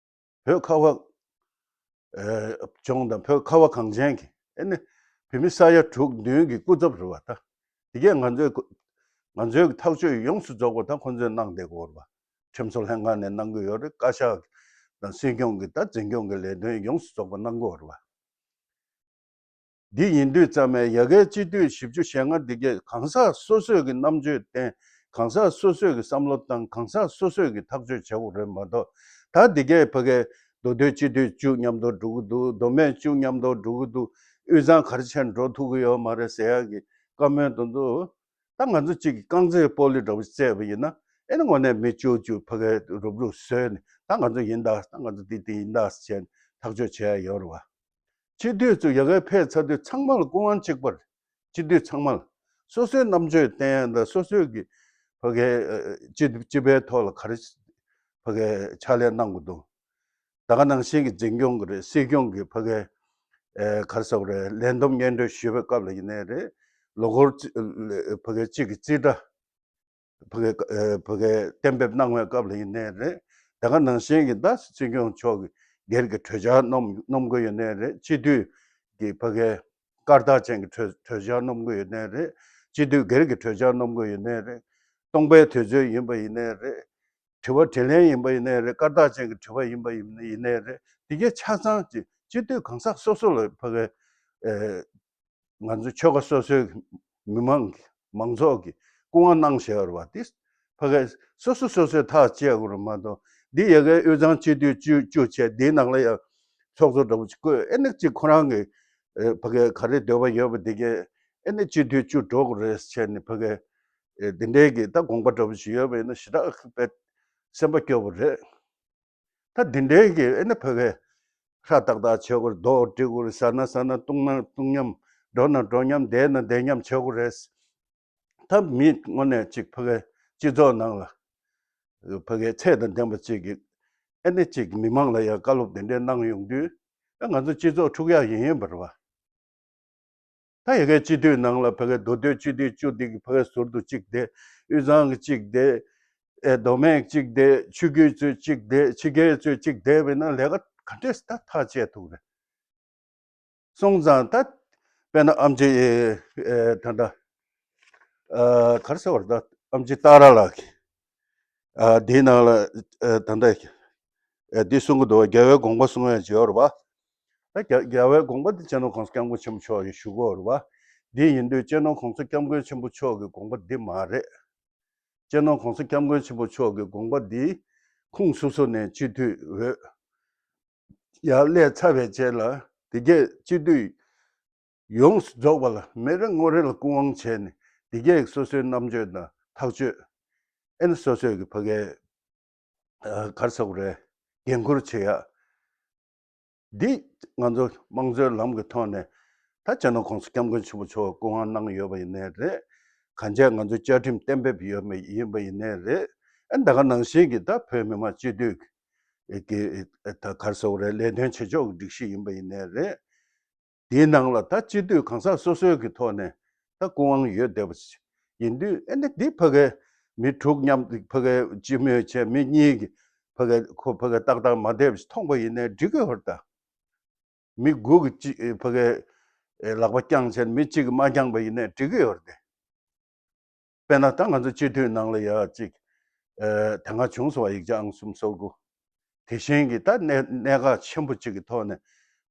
བ། བོད་ཁ་བ་ཨེ་ལྗོངས་དང་བོད་ཁ་བ་གངས་ཅན་གྱི་ཨེ་ནི་བོད་མི་ས་ཡ་དྲུག་བདུན་གྱི་སྐུ་ཚབ་རེད་བ། ད་འདི་གས་ང་ཚོའི་ང་ཚོའི་ཐག་གཅོད་ཡོངས་སུ་རྫོགས་པ་ད་ཁོང་ཚོས་གནང་བསྡད་ཀྱི་ཡོད་རེད་བ། ཁྲིམས་བཟོ་ལྷན་ཁང་ནས་གནང་གི་ཡོད་རེད། བཀའ་ཤག་དང་སྲིད་སྐྱོང་གི་ད་འཛིན་སྐྱོང་གི་ལས་དོན་ཡོངས་སུ་རྫོགས་པ་གནང་གི་ཡོད་རེད་བ། འདི་ཡིན་དུས་ཙམ་ནས་ཡ་གའི་སྤྱི་འཐུས་བཞི་བཅུ་ཞེ་ལྔ་འདི་གས་གང་ཟག་སོ་སོས་ཀྱི་རྣམ་དཔྱོད་བསྟན། གང་ཟག་སོ་སོས་ཀྱི་བསམ་བློ་བཏང་། གང་ཟག་སོ་སོས་ཀྱི་ཐག་གཅོད་བྱེད་དགོས་རེད་མ་གཏོགས། ད་འདི་གས་ཕ་གའི་མདོ་སྟོད་སྤྱི་འཐུས་བཅུ་མཉམ་དུ་འགྲོ་གི་འདུག་མདོ་སྨད་བཅུ་མཉམ་དུ་འགྲོ་གི་འདུག་དབུས་གཙང་ག་རེ་བྱས་ནས་འགྲོ་ཐུབ་ཀྱི་ཡོད་མ་རེད་ཟེར་ཡག་གི་བཀའ་མོལ་དེ་ཚོ། ད་ང་ཚོ་གཅིག་གི་རྐང་རྩེད་སྤོ་ལོ་འདྲ་བོ་བརྩེས་པ་ཡིན་ན་ཨེ་ནི་དངོས་གནས་མི་བཅུ་བཅུ་ཕ་གའི་རུབ་རུབ་བཟོས་ནས་ད་ང་ཚོ་ཡིན་ད། ད་ང་ཚོ་འདི་འདི་ཡིན་ད་ཟེར་ནས་ཐག་གཅོད་བྱས་ཡོད་རེད་བ། སྤྱི་འཐུས་ཚོ་ཡ་གའི་ཕེབས་ཚར་དུས་ཚང་མ་ལ་སྐུ་དབང་གཅིག་པ་རེད། སྤྱི་འཐུས་ཚང་མ་ལ་སོ་སོའི་རྣམ་དཔྱོད་བསྟན་ཡ་དང་སོ་སོའི་གི་ཕ་གའི་སྤྱི་སྤྱི་པའི་ཐོག་ལ་ག་རེ་ཕ་གའི་ཕྱག་ལས་གནང་དགོས་འདུག་ད་ག་ནང་བཞིན་གྱི་འཛིན་སྐྱོང་གི་རེད། སྲིད་སྐྱོང་གི་ཕ་གའི་ཨེ་ག་རེ་ཟེར་དགོས་རེད། ལས་བསྡོམས་སྙན་སྒྲོན་ཞུ་བའི་སྐབས་ལ་ཡིན་ནའི་རེད། ལོ་འཁོར་ཕ་གའི་གཅིག་གི་རྩིས་ཁྲ་ཕ་གའི་ཨེ་ཕ་གའི་གཏན་འབེབས་གནང་བའི་སྐབས་ལ་ཡིན་ནའི་རེད། ད་ག་ནང་བཞིན་གྱི་ད་སྲིད་སྐྱོང་མཆོག་གི་ སྒེར་གྱི་གྲོས་འཆར་སྣོམ་སྣོམ་གི་ཡོད་ནའི་རེད། སྤྱི་འཐུས་ཀྱི་ཕ་གའི་སྐར་རྟགས་ཅན་གྱི་གྲོས་གྲོས་འཆར་སྣོམ་གི་ཡོད་ནའི་རེད། སྤྱི་འཐུས་སྒེར་གྱི་གྲོས་འཆར་སྣོམ་གི་ཡོད་ནའི་རེད། སྟོང་པའི་དུས་ཚོད་ཡིན་པ་ཡིན་ནའི་རེད། དྲི་བ་དྲིས་ལན་ཡིན་པ་ཡིན་ནའི་རེད། སྐར་རྟགས་ཅན་གྱི་དྲི་བ་ཡིན་པ་ཡིན་ཡིན་ནའི་རེད། དེ་གའི་ཆ་ཚང་ཅིག་སྤྱི་འཐུས་གང་ཟག་སོ་སོ་ལ་ཕ་གའི་ཨེ་ང་ཚོ་ཆོལ་ཁ་སོ་སོའི་མི་མང་གི་མང་ཚོགས་ཀྱི་སྐུ་དབང་གནང་བཞག་ཡོད་རེད་བ། དེ་ཕ་གའི་སོ་སོ་སོ་སོའི་ཐག་བཅད་དགོས་རེད་མ་གཏོགས། འདི་ཡ་གའི་དབུས་གཙང་སྤྱི་འཐུས་བཅུ་བཅུ་བྱས། འདིའི་ནང་ལ་ཡང་ཚོགས་གཙོ་འདྲ་པོ་ཅིག་བསྐོས། ཨེ་ནི་ཅིག་ཁོ་རང་གི་ཨེ་ཕ་གའི་ག་རེ་འདོད་པ་ཡོད་པ་འདི་གའི་ཨེ་ནི་སྤྱི་འཐུས་བཅུ་འགྲོ་དགོས་རེད་བྱས་ནས་ཕ་གའི་ཨེ་འདི་འདྲའི་གི་ད་དགོངས་པ་འདྲ་པོ་ཞིག་ཡོད་པ་ཡིན་ན་ཞེ་དྲག་དཔེ་སེམས་པ་སྐྱོ་པོ་རེད། ད་འདི་འདྲའི་གི་ཨེ་ནི་ཕ་གའི་ཧྲ་ཏག་ཏག་བྱེད་དགོས་རེད། རྡོ་སྒྲིག་དགོས་རེད། ཟ་ན་ཟ་ན། བཏུང་ན་བཏུང་མཉམ། འགྲོ་ན་འགྲོ་མཉམ། བསྡད་ན་བསྡད་མཉམ་བྱེད་དགོས་རེད། ད་མི་དངོས་གནས་ཅིག་ཕ་གའི་སྤྱི་ཚོགས་ནང་ལ་ཕ་གའི་ཚད་དང་ལྡན་པ་ཅིག་གི་ཨེ་ནི་ཅིག་མི་མང་ལ་ཡང་བཀའ་སློབ་དེ་འདྲའི་གནང་ཡོང་དུས། ཨ་ང་ཚོ་སྤྱི་ཚོགས་འཁྲུག་ཡག་ཡིན་ཡིན་པ་རེད་བ། ད་ཡ་གའི་སྤྱི་འཐུས་ནང་ལ་ཕ་གའི་མདོ་སྟོད་སྤྱི་འཐུས་བཅུ་འདི་གི་ཕ་གའི་ཟུར་དུ་གཅིག་བསྡད། དབུས་གཙང་གི་གཅིག་བསྡད། ཨེ་མདོ་སྨད་གཅིག་བསྡད། ཆོས་བརྒྱུད་ཚོས་གཅིག་བསྡད། ཕྱི་རྒྱལ་ཚོས་གཅིག་བསྡད་པ་ཡིན་ན་ལས་ཀ་ག་འདྲས་ད་ཐག་བཅད་ཐུབ་རེད། སོང་ཙང་ད་དཔེར་ན་ཨེམ་ཆི་ཨེ་ད་ལྟ་ཨ་ག་རེ་ཟེར་བ་རེད། ད་ཨེམ་ཆི་ཏཱ་ར་ལགས་ཀྱིས་ཨ་འདིའི་ནང་ལ་ཨ་ད་ལྟ་ཨ་འདི་གསུང་གི་འདུག་བ། རྒྱལ་བའི་དགོངས་པ་གསུང་ཡ་ཅིག་ཡོད་རེད་བ། ད་རྒྱ་རྒྱལ་བའི་དགོངས་པ་འདི་སྤྱི་ནོར་༸གོང་ས་༸སྐྱབས་མགོན་ཆེན་པོ་མཆོག་གིས་ཞུ་གི་ཡོད་རེད་བ། འདི་ཡིན་དུས་སྤྱི་ནོར་༸གོང་ས་༸སྐྱབས་མགོན་ཆེན་པོ་མཆོག་གི་དགོངས་པ་འདི་མ་རེད། སྤྱི་ནོར་༸གོང་ས་༸སྐྱབས་མགོན་ཆེན་པོ་མཆོག་གི་དགོངས་པ་འདི་ཁུངས་སོ་སོ་ནས་སྤྱི་འཐུས་འོས་ཡར་སླེབས་ཚར་བའི་རྗེས་ལ་དེ་གས་སྤྱི་འཐུས་ཡོངས་སུ་རྫོགས་པ་ལ་མི་རེ་ངོ་རེ་ལ་སྐུ་དབང་བྱས་ནས། དེ་གས་སོ་སོའི་རྣམ་དཔྱོད་དང་ཐག་གཅོད། ཨེ་ནི་སོ་སོའི་གི་ཕ་གའི་ཨ་ག་རེ་ཟེར་དགོས་རེད། འགན་ཁུར་བྱེད་ཡ། འདི་ང་ཚོ་དམངས་གཙོའི་ལམ་གྱི་ཐོག་ནས་ད་སྤྱི་ནོར་༸གོང་ས་༸སྐྱབས་མགོན་ཆེན་པོ་མཆོག་སྐུ་དབང་གནང་ཡོད་པ་ཡིན་ནའི་རེད། གང་བྱས་ང་ཚོ་བཅའ་ཁྲིམས་གཏན་འབེབས་ཡོད་མ་ཡིན་པ་ཡིན་ནའི་རེད། ཨ་ད་ག་ནང་བཞིན་གྱི་ད་བོད་མི་མང་སྤྱི་འཐུས་ཀྱི་ཀྱི་ད་ག་རེ་ཟེར་དགོས་རེད། ལས་དོན་བྱེད་ཕྱོགས་ཀྱི་སྒྲིག་གཞི་ཡིན་པ་ཡིན་ནའི་རེད། དེའི་ནང་ལ་ད་སྤྱི་འཐུས་གང་ཟག་སོ་སོའི་གི་ཐོག་ནས་ད་སྐུ་དབང་ཡོད་བསྡད་པ་ཡིན་དུས། ཨེ་ནི་འདི་ཕ་གའི་མི་དྲུག་མཉམ་དུ་ཕ་གའི་སྤྱི་མོས་བྱས། མི་གཉིས་ཀྱི་ཕ་གའི་ཁོ་ཕ་གའི་ཏག་ཏག་མ་བསྡད་པ་ཞིག་མཐོང་པ་ཡིན་ནའི་འགྲིག་གི་ཡོད་རེད་ད། མི་དགུ་གི་ཕ་གའི་ལག་པ་བརྐྱངས་བྱས། མི་གཅིག་གིས་མ་བརྐྱངས་པ་ཡིན་ནའི་འགྲིག་གི་ཡོད་རེད་དེ། དཔེར་ན་ད་ང་ཚོ་སྤྱི་འཐུས་ནང་ལ་ཡ་གཅིག་ཨ་དེ་སྔ་བྱུང་སོང་བ། ཡིག་ཆ་ཨང་གསུམ་སོ་དགུ། དེ་བཞིན་གྱི་ད་གནད་གནད་འགག་ཆེན་པོ་གཅིག་གི་ཐོག་ནས་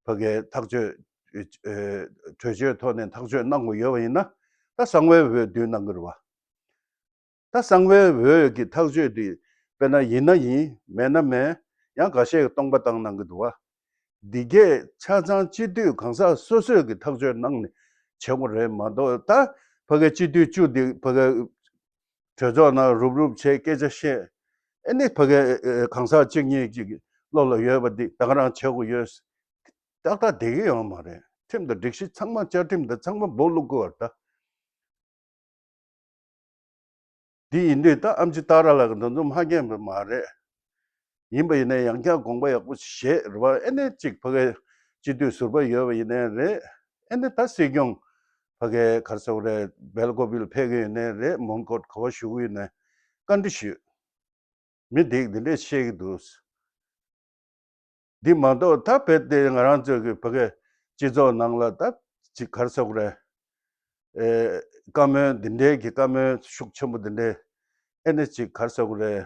ཕ་གའི་ཐག་གཅོད་ཨ་གྲོས་ཆོད་ཐོག་ནས་ཐག་གཅོད་གནང་དགོས་ཡོད་པ་ཡིན་ན། ད་གསང་བའི་འོས་བསྡུ་གནང་གི་རེད་བ། ད་གསང་བའི་འོས་ཀྱི་ཐག་གཅོད་དེ་དཔེར་ན་ཡིན་ན་ཡིན། མེད་ན་མེད། ཡང་འགའ་ཤས་ཀྱིས་སྟོང་པ་བཏང་གནང་གི་འདུག་བ། འདི་གས་ཆ་ཚང་སྤྱི་འཐུས་གང་ཟག་སོ་སོས་ཀྱི་ཐག་གཅོད་གནང་ནས་བྱེད་དགོས་རེད་མ་གཏོགས། ད་ཕ་གའི་སྤྱི་འཐུས་བཅུ་འདི་ཕ་གའི་གྲོས་ཚོགས་ནང་རུབ་རུབ་བྱས་སྐད་ཆ་བཤད། ཨེ་ནི་ཕ་གའི་ཨེ་གང་ཟག་གཅིག་གཉིས་ཅིག་བློ་ལ་ཡོད་པ་འདི་ད་ག་རང་བྱེད་དགོས་ཡོད། ཏག་ཏག་བསྡད་ཀྱི་ཡོད་མ་རེད། ཁྲིམས་དང་སྒྲིག་གཞི་ཚང་མ། བཅའ་ཁྲིམས་དང་ཚང་མ་སྦོ་ལུག་དགོས་པ་རེད་ད། འདི་ཡིན་དུས་ད་ཨེམ་ཆི་ཏཱ་ར་ལགས་ཀྱིས་འདི་ཚོ་མ་མཁྱེན་པ་མ་རེད། ཡིན་པ་ཡིན་ན་ཡང་བསྐྱར་དགོངས་པ་ཡག་པོ་བཞེས་རེད་བ། ཨེ་ནི་གཅིག་ཕ་གའི་སྤྱི་འཐུས་ཟུར་པ་ཡོད་པ་ཡིན་ནའི་རེད། ཨེ་ནི་ད་སྲིད་སྐྱོང་ཕ་གའི་ག་རེ་ཟེར་དགོས་རེད། སྦེལ་ཀོབ་ལ་ཕེབས་ཀྱི་ཡོད་ནའི་རེད། མོན་གྷོར་ག་པར་བཞུགས་ཀྱི་ཡོད་ནའི་བཀའ་འདྲི་ཞུས། མི་འདིས་འདི་འདྲས་བཤད་ཀྱི་འདུག། འདི་མ་གཏོགས་ད་རྦད་དེ་ང་རང་ཚོའི་གི་ཕ་གའི་སྤྱི་ཚོགས་ནང་ལ་ད་ཅིག་ག་རེ་ཟེར་དགོས་རེད། ཨེ་བཀའ་མོལ་འདི་འདྲའི་གི་བཀའ་མོལ་ཤུགས་ཆེན་པོ་འདི་འདྲའི། ཨེ་ནི་ཅིག་ག་རེ་ཟེར་དགོས་རེད།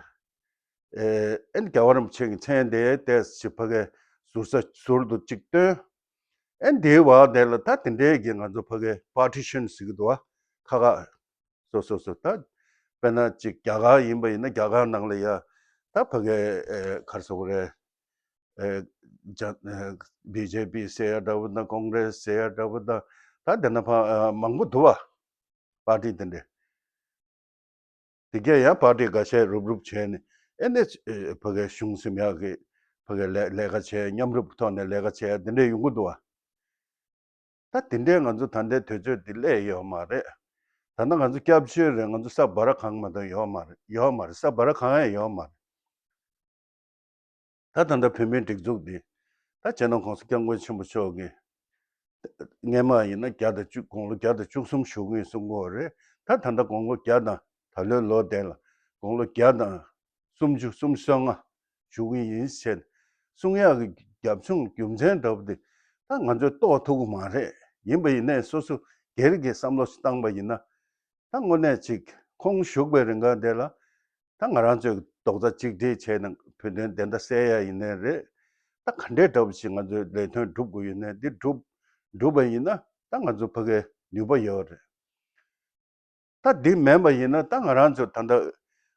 ཨེ་ཨེ་ནི་རྒྱལ་བ་རིན་པོ་ཆེ་གི་མཚན་དེ་ཏོག་ཙམ་ཅིག་ཕ་གའི་ཟུར་ས་ཟུར་དུ་ཅིག་བཏོན། ཨེ་འདིའི་བར་དེ་ལ་ད་དེ་འདྲའི་གི་ང་ཚོ་ཕ་གའི་པར་ཊི་ཤན་ཟེར་གི་འདུག་བ། ཁ་ཁ་སོ་སོ་སོ། ད་དཔེར་ན་ཅིག་རྒྱ་གར་ཡིན་པ་ཡིན་ན་རྒྱ་གར་ནང་ལ་ཡ་ད་ཕ་གའི་ཨེ་ག་རེ་ཟེར་དགོས་རེད། ཨེ་ཇ་ཨེ་བི་ཇེ་པི་ཟེར་ཡ་འདྲ་པོ་དང་། ཀོང་གྷི་རེ་སི་ཟེར་ཡ་འདྲ་པོ་དང་། ད་དེ་ན་ཕ་ཨ་མང་པོ་འདུག་བ། པར་ཊི་དེ་འདྲ། དེ་གས་ཡང་པར་ཊི་འགའ་ཤས་རུབ་རུབ་བྱས་ནས། ཨེ་ནས་ཨེ་ཕ་གའི་གཞུང་ཟིན་ཡག་གི་ཕ་གའི་ལས་ལས་ཀ་བྱས། མཉམ་རུབ་ཐོག་ནས་ལས་ཀ་བྱས་ཡ་དེ་འདྲ་ཡོང་གི་འདུག་བ། ད་དེ་འདྲའི་ང་ཚོ་ད་ལྟའི་དུས་ཚོད་འདི་སླེབས་ཡོད་མ་རེད། ད་ལྟ་ང་ཚོ་སྐྱབས་བཅོལ་རེད། ང་ཚོ་ས་འབའ་ར་གང་མ་གཏོགས་ཡོད་མ་རེད། ཡོད་མ་རེད། ས་འབའ་ར་གང་ཡང་ཡོད་མ་རེད། ད་ད་ལྟ་བོད་མིའི་སྒྲིག་འཛུགས་འདི་ད་སྤྱི་ནོར་༸གོང་ས་༸སྐྱབས་མགོན་ཆེན་པོ་མཆོག་གིས་སྔས་མ་ཡིན་ན་བརྒྱ་དང་བཅུ། དགུང་ལོ་བརྒྱ་དང་བཅུ་གསུམ་བཞུགས་ཀྱི་ཡིན་གསུང་གི་ཡོད་རེད། ད་ད་ལྟ་དགུང་ལོ་བརྒྱ་དང་། ད་ལོའི་ལོ་དེ་ལ་དགུང་ལོ་བརྒྱ་དང་སུམ་ཅུ་སུམ་ཅུ་སོ་ལྔ་བཞུགས་ཀྱི་ཡིན་ཟེར་གསུང་ཡག་གི་ རྒྱབ་ལྗོངས་རྒྱུ་མཚན་འདྲ་པོ་དེ་ད་ང་ཚོས་རྟོགས་ཐུབ་ཀྱི་མ་རེད། ཡིན་པ་ཡིན་ནའི་སོ་སོ་སྒེར་གྱི་བསམ་བློ་ཞིག་བཏང་པ་ཡིན་ན། ད་དངོས་གནས་ཅིག་ཁོང་བཞུགས་པའི་རིང་ག་དེ་ལ་ད་ང་རང་ཚོས་རྡོག་རྩ་གཅིག་སྒྲིལ་བྱས་ནས་བོད་དོན་བདེན་མཐའ་གསལ་ཡ་ཡིན་ནའི་རེད། ད་ག་འདྲའི་འདྲ་པོ་ཞིག་ང་ཚོའི་ལས་དོན་སྒྲུབ་དགོས་ཡོད་ནའི་འདི་སྒྲུབ་སྒྲུབ་པ་ཡིན་ན་ད་ང་ཚོ་ཕ་གའི་ནུས་པ་ཡོད་རེད། ད་འདི་མེད་པ་ཡིན་ན་ད་ང་རང་ཚོ་ད་ལྟ་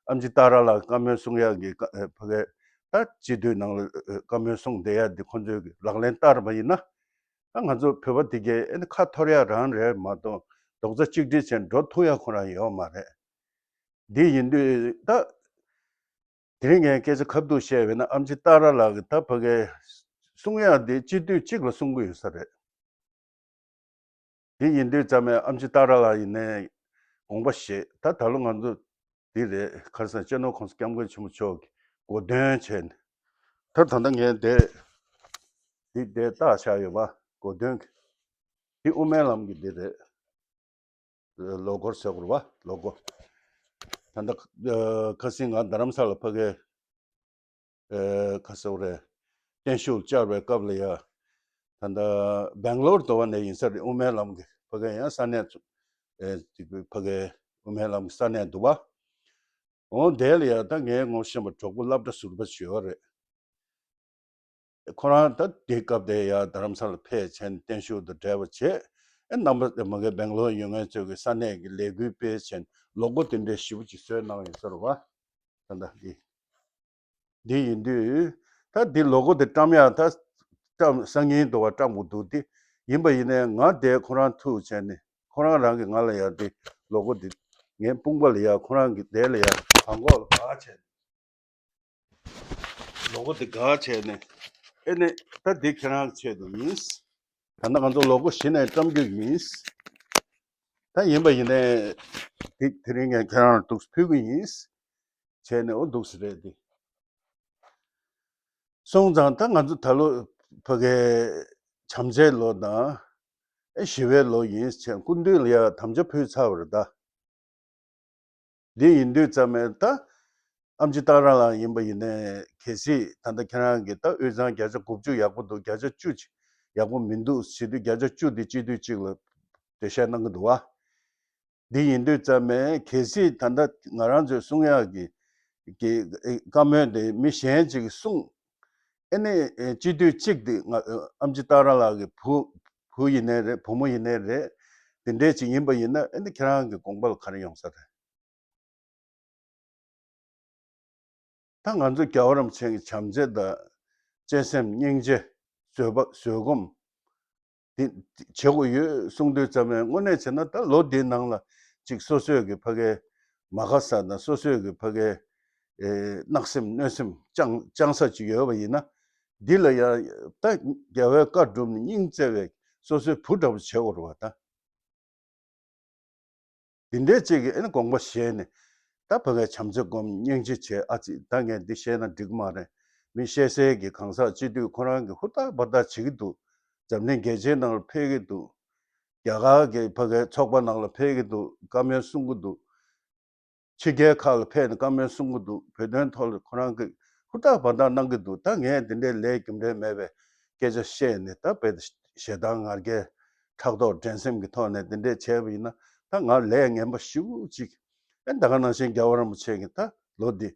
ཨམ་ཆི་ཏཱ་ར་ལགས་བཀའ་མོལ་གསུང་ཡག་གི་ཀ་ཨེ་ཕ་གའི་ད་སྤྱི་འཐུས་ནང་ལ་ཨེ་བཀའ་མོལ་གསུང་བསྡད་ཡག་འདི་ཁོང་ཚོས་ལག་ལེན་བསྟར་བ་ཡིན་ན། ད་ང་ཚོ་བོད་པ་འདི་གའི་ཨེ་ནི་ཁ་འཐོར་ཡག་རང་རེད་མ་གཏོགས་རྡོག་རྩ་གཅིག་སྒྲིལ་བྱས་འགྲོ་ཐུབ་ཡག་ཁོ་རང་ཡོད་མ་རེད། འདི་ཡིན་དུས་ད་དེ་རིང་ངས་སྐད་ཆ་ཁ་ཐུག་བཤད་པས་ན་ཨམ་ཆི་ཏཱ་ར་ལགས་ཀྱིས་ད་ཕ་གའི་གསུང་ཡག་འདི་སྤྱི་འཐུས་གཅིག་ལ་གསུང་གི་ཡོད་ས་རེད། དེ་ཡིན་དུས་ཙམ་པས་ཨམ་ཆི་ཏཱ་ར་ལགས་ཡིན་ནའི་དགོངས་པ་བཞེས། ད་ད་ལོ་ང་ཚོ་འདི་རེད། ཁ་སང་སྤྱི་ནོར་༸གོང་ས་༸སྐྱབས་མགོན་ཆེན་པོ་མཆོག་གིས་གོ་སྟོན་བྱས་ནས། ད་ད་ལྟ་ངས་འདི་འདི་འདི་བཏགས་བཞག་ཡོད་པ། གོ་སྟོན་གྱི་འདི་དབུ་མའི་ལམ་གྱི་འདི་རེད། ལོ་གོར་ཟེར་དགོས་རེད་པ། ལོ་གོ། ད་ལྟ་ཁ་སང་ང་རྡ་རམ་ས་ལ་ཕ་གའི་ཨེ་ཁ་སང་རེད། བརྟན་བཞུགས་བཅར་བའི་སྐབས་ལ་ཡ། ད་ལྟ་སྦེང་ལོར་དུ་བ་ནས་ཡིན་ས་རེད། དབུ་མའི་ལམ་གྱི་ཕ་གའི་ཡང་ས་གནས་ཚོ་ཨེ་ཅིག་ཕ་གའི་དབུ་མའི་ལམ་གྱི་ས་གནས་འདུག་པ། འོང་དེ་ལ་ཡ་ད་ངའི་ངོ་ཤེས་པ་གྲོགས་པོ་སློབ་གྲྭ་ཟུར་པ་ཞིག་ཡོད་རེད། ཁོ་རང་ད་དེ་སྐབས་དེ་ཡ་རྡ་རམ་ས་ལ་ཕེབས་བྱས་ནས་བརྟན་བཞུགས་དང་འབྲེལ་བ་བྱས། ཨེ་རྣམ་པ་མ་གི་སྦེང་ལོར་ཡོད་མཁན་ཚོས་ཀྱི་ས་གནས་ཀྱི་ལས་འགུལ་སྤེལ་བྱས་ནས་ལོ་གོ་དེ་འདྲའི་ཞེ་པོ་ཅིག་བཟོས་གནང་ཡོད་ས་རེད་པ། ད་ལྟ་འདི་འདི་ཡིན་དུས་ད་འདི་ལོ་གོ་དེ་བཀྲམ་ཡག་ད་བཀྲམ་སང་ཉིན་དུ་བ་བཀྲམ་དགོས་འདུག་དེ་ཡིན་པ་ཡིན་ནའི་ང་དེ་ཁོ་རང་ཐུག་བྱས་ནས་ཁོ་རང་རང་གིས་ང་ལ་ཡ་དེ་ལོ་གོ་དེ་ངའི་དཔུང་པ་ལ་ཡ་ཁོ་རང་གིས་དེ་ལ་ཡ་བྲང་ཁོག་ལ་བཀག་བྱས་ནས། ལོ་གོ་དེ་བཀག་བྱས་ནས། ཨེ་ནས་ད་འདི་ཁྱེད་རང་གི་ཆེད་དུ་ཡིན། ད་ནི་ང་ཚོ་ལོ་གོ་གཞི་ནས་བཀྲམ་རྒྱུ་ཡིན། ད་ཡིན་པ་ཡིན་ནའི་དེ་དེ་རིང་ངས་ཁྱེད་རང་ལ་འདུག་ཕུལ་གི་ཡིན། བྱས་ནས་འོ་འདུག་སེ་རེད་དེ། སོང་ཙང་ད་ང་ཚོ་ད་ལོ་ཕ་གའི་བྱམས་བརྩེའི་ལོ་དང་། ཨེ་ཞི་བའི་ལོ་ཡིན་བྱས་སྐུ་མདུན་ལ་ཡ་དམ་བཅའ་ཕུལ་ཚར་བ་རེད་ད། འདི་ཡིན་དུས་ཙམ་པས་ད་ཨམ་ཆི་ཏཱ་ར་ལགས་ཡིན་པ་ཡིན་ནའི་གལ་སྲིད་ད་ལྟ་ཁྱེད་རང་གིས་ད་དབུས་གཙང་བརྒྱ་ཆ་དགུ་བཅུ་ཡག་པོ་འདུག་བརྒྱ་ཆ་བཅུ་ཅིག་ཡག་པོ་མི་འདུག་ཟེར་དུས་བརྒྱ་ཆ་བཅུ་དེ་སྤྱི་འཐུས་གཅིག་ལ་འགྲེལ་བཤད་གནང་གི་འདུག་བ། འདི་ཡིན་དུས་ཙམ་པས་གལ་སྲིད་ད་ལྟ་ང་རང་ཚོས་གསུང་ཡག་གི་གི་བཀའ་མོལ་དེ་མི་གཞན་ཅིག་གིས་གསུངས། ཨེ་ནས་སྤྱི་འཐུས་གཅིག་དེ་ང་ཨམ་ཆི་ཏཱ་ར་ལགས་ཀྱི་བུ་བུ་ཡིན་ནའི་རེད། བུ་མོ་ཡིན་ནའི་རེད། དེ་འདྲས་ཅིག་ཡིན་པ་ཡིན་ན་ཨེ་ནས་ཁྱེད་རང་གི་དགོངས་པ་ལ་ག་རེ་ཡོང་ས་རེད། ད་ང་ཚོ་རྒྱལ་བ་རིན་པོ་ཆེ་གི་བྱམས་བརྩེ་དང་། བརྩེ་སེམས་སྙིང་རྗེ། བཟོད་པ་བཟོད་སྒོམ། དེ་བྱེད་དགོས་ཡོད་གསུང་དུས་ཙམ་པས་དངོས་གནས་བྱས་ན་ད་ལོ་འདིའི་ནང་ལ་ཅིག་སོ་སོས་ཀྱི་ཕ་གའི་མ་ཁ་ས་དང་སོ་སོས་ཀྱི་ཕ་གའི་ཨེ་བརྣག་སེམས་གནོད་སེམས་བཅངས་བཅངས་ས་ཅིག་ཡོད་པ་ཡིན་ན། འདི་ལ་ཡང་ད་རྒྱལ་བའི་བཀའ་བསྒྲུབས་ནས་སྙིང་བརྩེ་བའི་སོ་སོའི་བུ་འདྲ་པོ་བྱེད་དགོས་རེད་བ་ད། དེ་འདྲའི་ཅིག་གིས་ཨེ་ནི་དགོངས་པ་བཞེས་ནས། ད་ཕ་གའི་བྱམས་བརྩེ་སྒོམ་སྙིང་རྗེ་བྱས། ཨ་ཙི་ད་ངས་འདི་བཤད་ན་འགྲིག་གི་མ་རེད། མི་བཤད་སའི་གི་གང་ཟག་སྤྱི་འཐུས་ཁོ་རང་གིས་ཧུར་ཐག་འབད་ཐག་བྱེད་ཀྱི་འདུག་འཛམ་གླིང་རྒྱལ་སྤྱིའི་ནང་ལ་ཕེབས་ཀྱི་འདུག་རྒྱ་གར་གྱི་ཕ་གའི་ཚོགས་པ་ནང་ལ་ཕེབས་ཀྱི་འདུག་བཀའ་མོལ་གསུང་གི་འདུག་ཕྱི་རྒྱལ་ཁག་ལ་ཕེབས་ནས་བཀའ་མོལ་གསུང་གི་འདུག་བོད་དོན་ཐོག་ལ་ཁོ་རང་གིས་ཧུར་ཐག་འབད་ཐག་གནང་གི་འདུག་ད་ངས་འདི་འདྲའི་ལས་རྒྱུ་འབྲས་མེད་པའི་སྐད་ཆ་བཤད་ནས་ད་དཔེ་ཞེ་སྡང་ང་རྒྱལ་ཕྲག་དོག་འགྲན་སེམས་ཀྱི་ཐོག་ནས་འདི་འདྲས་བྱས་པ་ཡིན་ན་ད་ང་ལས་ངན་པ་ཞེ་པོ་ཅིག་ཨེ་ད་ག་ནང་བཞིན་རྒྱལ་བ་རིན་པོ་ཆེ་གིས་ད་ལོ་འདི་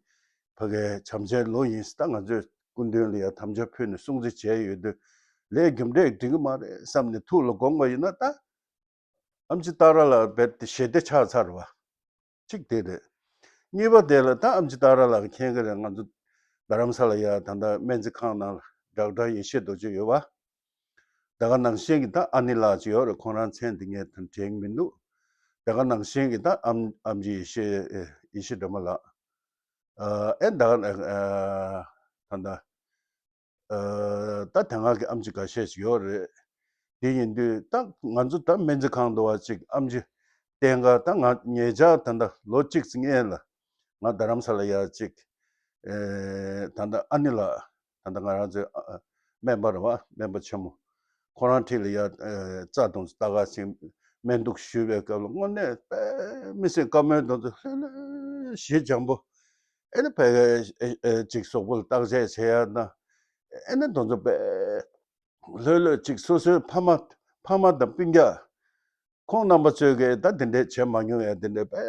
ཕ་གའི་བྱམས་བརྩེའི་ལོ་ཡིན། ད་ང་ཚོས་སྐུ་མདུན་ལ་ཡང་དམ་བཅའ་ཕུལ་ནས་སྲུང་བརྩི་བྱས་ཡོད་དུས་ལས་རྒྱུ་འབྲས་འགྲིག་གི་མ་རེད་བསམ་ནས་ཐུགས་ལ་དགོངས་པ་ཡིན་ན་ད། ཨམ་ཆི་ཏཱ་ར་ལགས་རྦད་དེ་ཞེ་བདེ་ཆགས་ཚར་བ། གཅིག་དེ་རེད། གཉིས་པ་དེ་ལ་ད་ཨམ་ཆི་ཏཱ་ར་ལགས་མཁྱེན་གྱི་རེད། ང་ཚོ་རྡ་རམ་ས་ལ་ཡ་ད་ལྟ་སྨན་རྩིས་ཁང་ནང་ལ་ཌོག་ཊར་ཡེ་ཤེས་རྡོ་རྗེ་ཡོད་པ། ད་ག་ནང་བཞིན་གྱི་ད་ཨ་ནེ་ལགས་ཅིག་ཡོད་རེད། ཁོང་རང་མཚན་དེ་ངས་ད་དྲན་གྱི་མི་འདུག་ད་ག་ནང་བཞིན་གྱི་ད་ཨམ་ཨམ་ཆི་ཡེ་ཤེས་ཡེ་ཤེས་སྒྲོལ་མ་ལགས། ཨ་ཨེ་ད་ག་ཨ་ད་ལྟ། ད་དེ་སྔ་གི་ཨམ་ཆི་འགའ་ཤས་ཤིག་ཡོད་རེད། དེ་ཡིན་དུས་ད་ང་ཚོ་ད་སྨན་རྩིས་ཁང་དུ་བ་ཅིག་ཨམ་ཆི་བསྟེན་ག་ད་ང་ཉེ་ཆར་ད་ལྟ་ལོ་གཅིག་ཙམ་སྔོན་ལ་ང་རྡ་རམ་ས་ལ་ཡ་ཅིག་ཨེ་ད་ལྟ་ཨ་ནེ་ལགས་ད་ལྟ་ང་རང་ཚོའི་ཨ་སྨན་པ་རེད་བ། སྨན་པ་ཆེན་མོ་ཁོ་རང་འཁྲིས་ལ་ཡ་ཨེ་རྩ་དང་ལྟ་ག་ཅིག་སྨན་གཏུགས་ཞུས་པའི་སྐབས་ལ་དངོས་གནས་དཔེ་མི་སྲིད་བཀའ་མོལ་དེ་ཚོ་ལྷོད་ལྷོད་ཞེ་འཇམ་པོ། ཨེ་ནི་ཕ་གི་ཨེ་ཨེ་ཅིག་གཟུགས་པོ་ལ་བརྟག་དཔྱད་བྱེད་ཡ་ན། ཨེ་ནི་དེ་ཚོ་དཔེ་ལྷོད་ལྷོད་ཅིག་སོ་སོའི་ཕ་མ་ཕ་མ་དང་སྤུན་ཀྱག་ཁོང་རྣམ་པ་ཚོས་ཀྱི་ད་དེ་འདྲས་བྱས་མ་མྱོང་ཡ་དེ་འདྲས་དཔེ་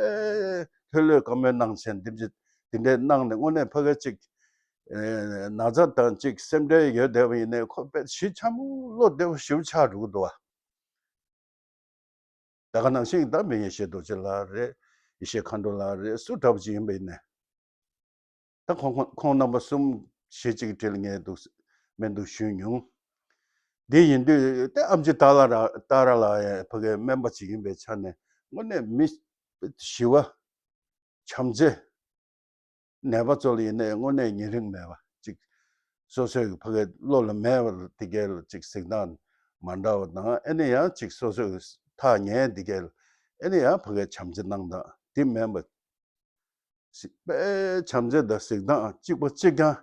ལྷོད་ལྷོད་བཀའ་མོལ་གནང་བྱས་འདི་འདྲས་དེ་འདྲས་གནང་ནས་དངོས་གནས་ཕ་གི་ཅིག་ཨེ་ན་ཚ་དང་ཅིག་སེམས་ཁྲལ་ཡོད་བསྡད་པ་ཡིན་ནའི་ཁོ་དཔེ་ཞི་འཇམ་བློ་བདེ་པོ་ཞེ་པོ་ཆགས་འགྲོ་གི་འདུག་བ། ད་ག་ནང་བཞིན་ད་མི་ཡེ་ཤེས་རྡོ་རྗེ་ལགས་རེད། ཡེ་ཤེས་མཁའ་འགྲོ་ལགས་རེད། སུ་འདྲ་པོ་ཅིག་ཡིན་པ་ཡིན་ནའི། ད་ཁོང་ཁོང་ཁོང་རྣམ་པ་གསུམ་ཞེ་གཅིག་གི་གྲས་ལ་ངས་འདུག་སྨན་འདུག་ཞུས་མྱོང་། འདི་ཡིན་དུས་ད་ཨེམ་ཆི་ཏཱ་ར་ལགས་ཏཱ་ར་ལགས་ཡང་ཕ་གིའི་སྨན་པ་ཅིག་ཡིན་པའི་ཆ་ནས་དངོས་གནས་མི་ཞི་བ་བྱམས་བརྩེ། ནད་པ་ཚོ་ལ་ཡིན་ནའི་དངོས་གནས་ཉེ་རིང་མེད་པ་ཅིག་སོ་སོའི་ཕ་གིའི་བློ་ལ་མེད་པ་དེ་གའི་ལ་ཅིག་གཟིགས་སྟངས་མ་འདྲ་བ་དང་ཨེ་ནི་ཡང་ཅིག་སོ་སོའི་ཐག་ཉེ་དེ་གའི་ལ་ཨེ་ནི་ཡང་ཕ་གིའི་བྱམས་བརྩེ་གནང་སྟངས་དེ་མེད་པ། དཔེ་བྱམས་བརྩེ་དང་གཟིགས་སྟངས་གཅིག་པ་གཅིག་རྐྱང་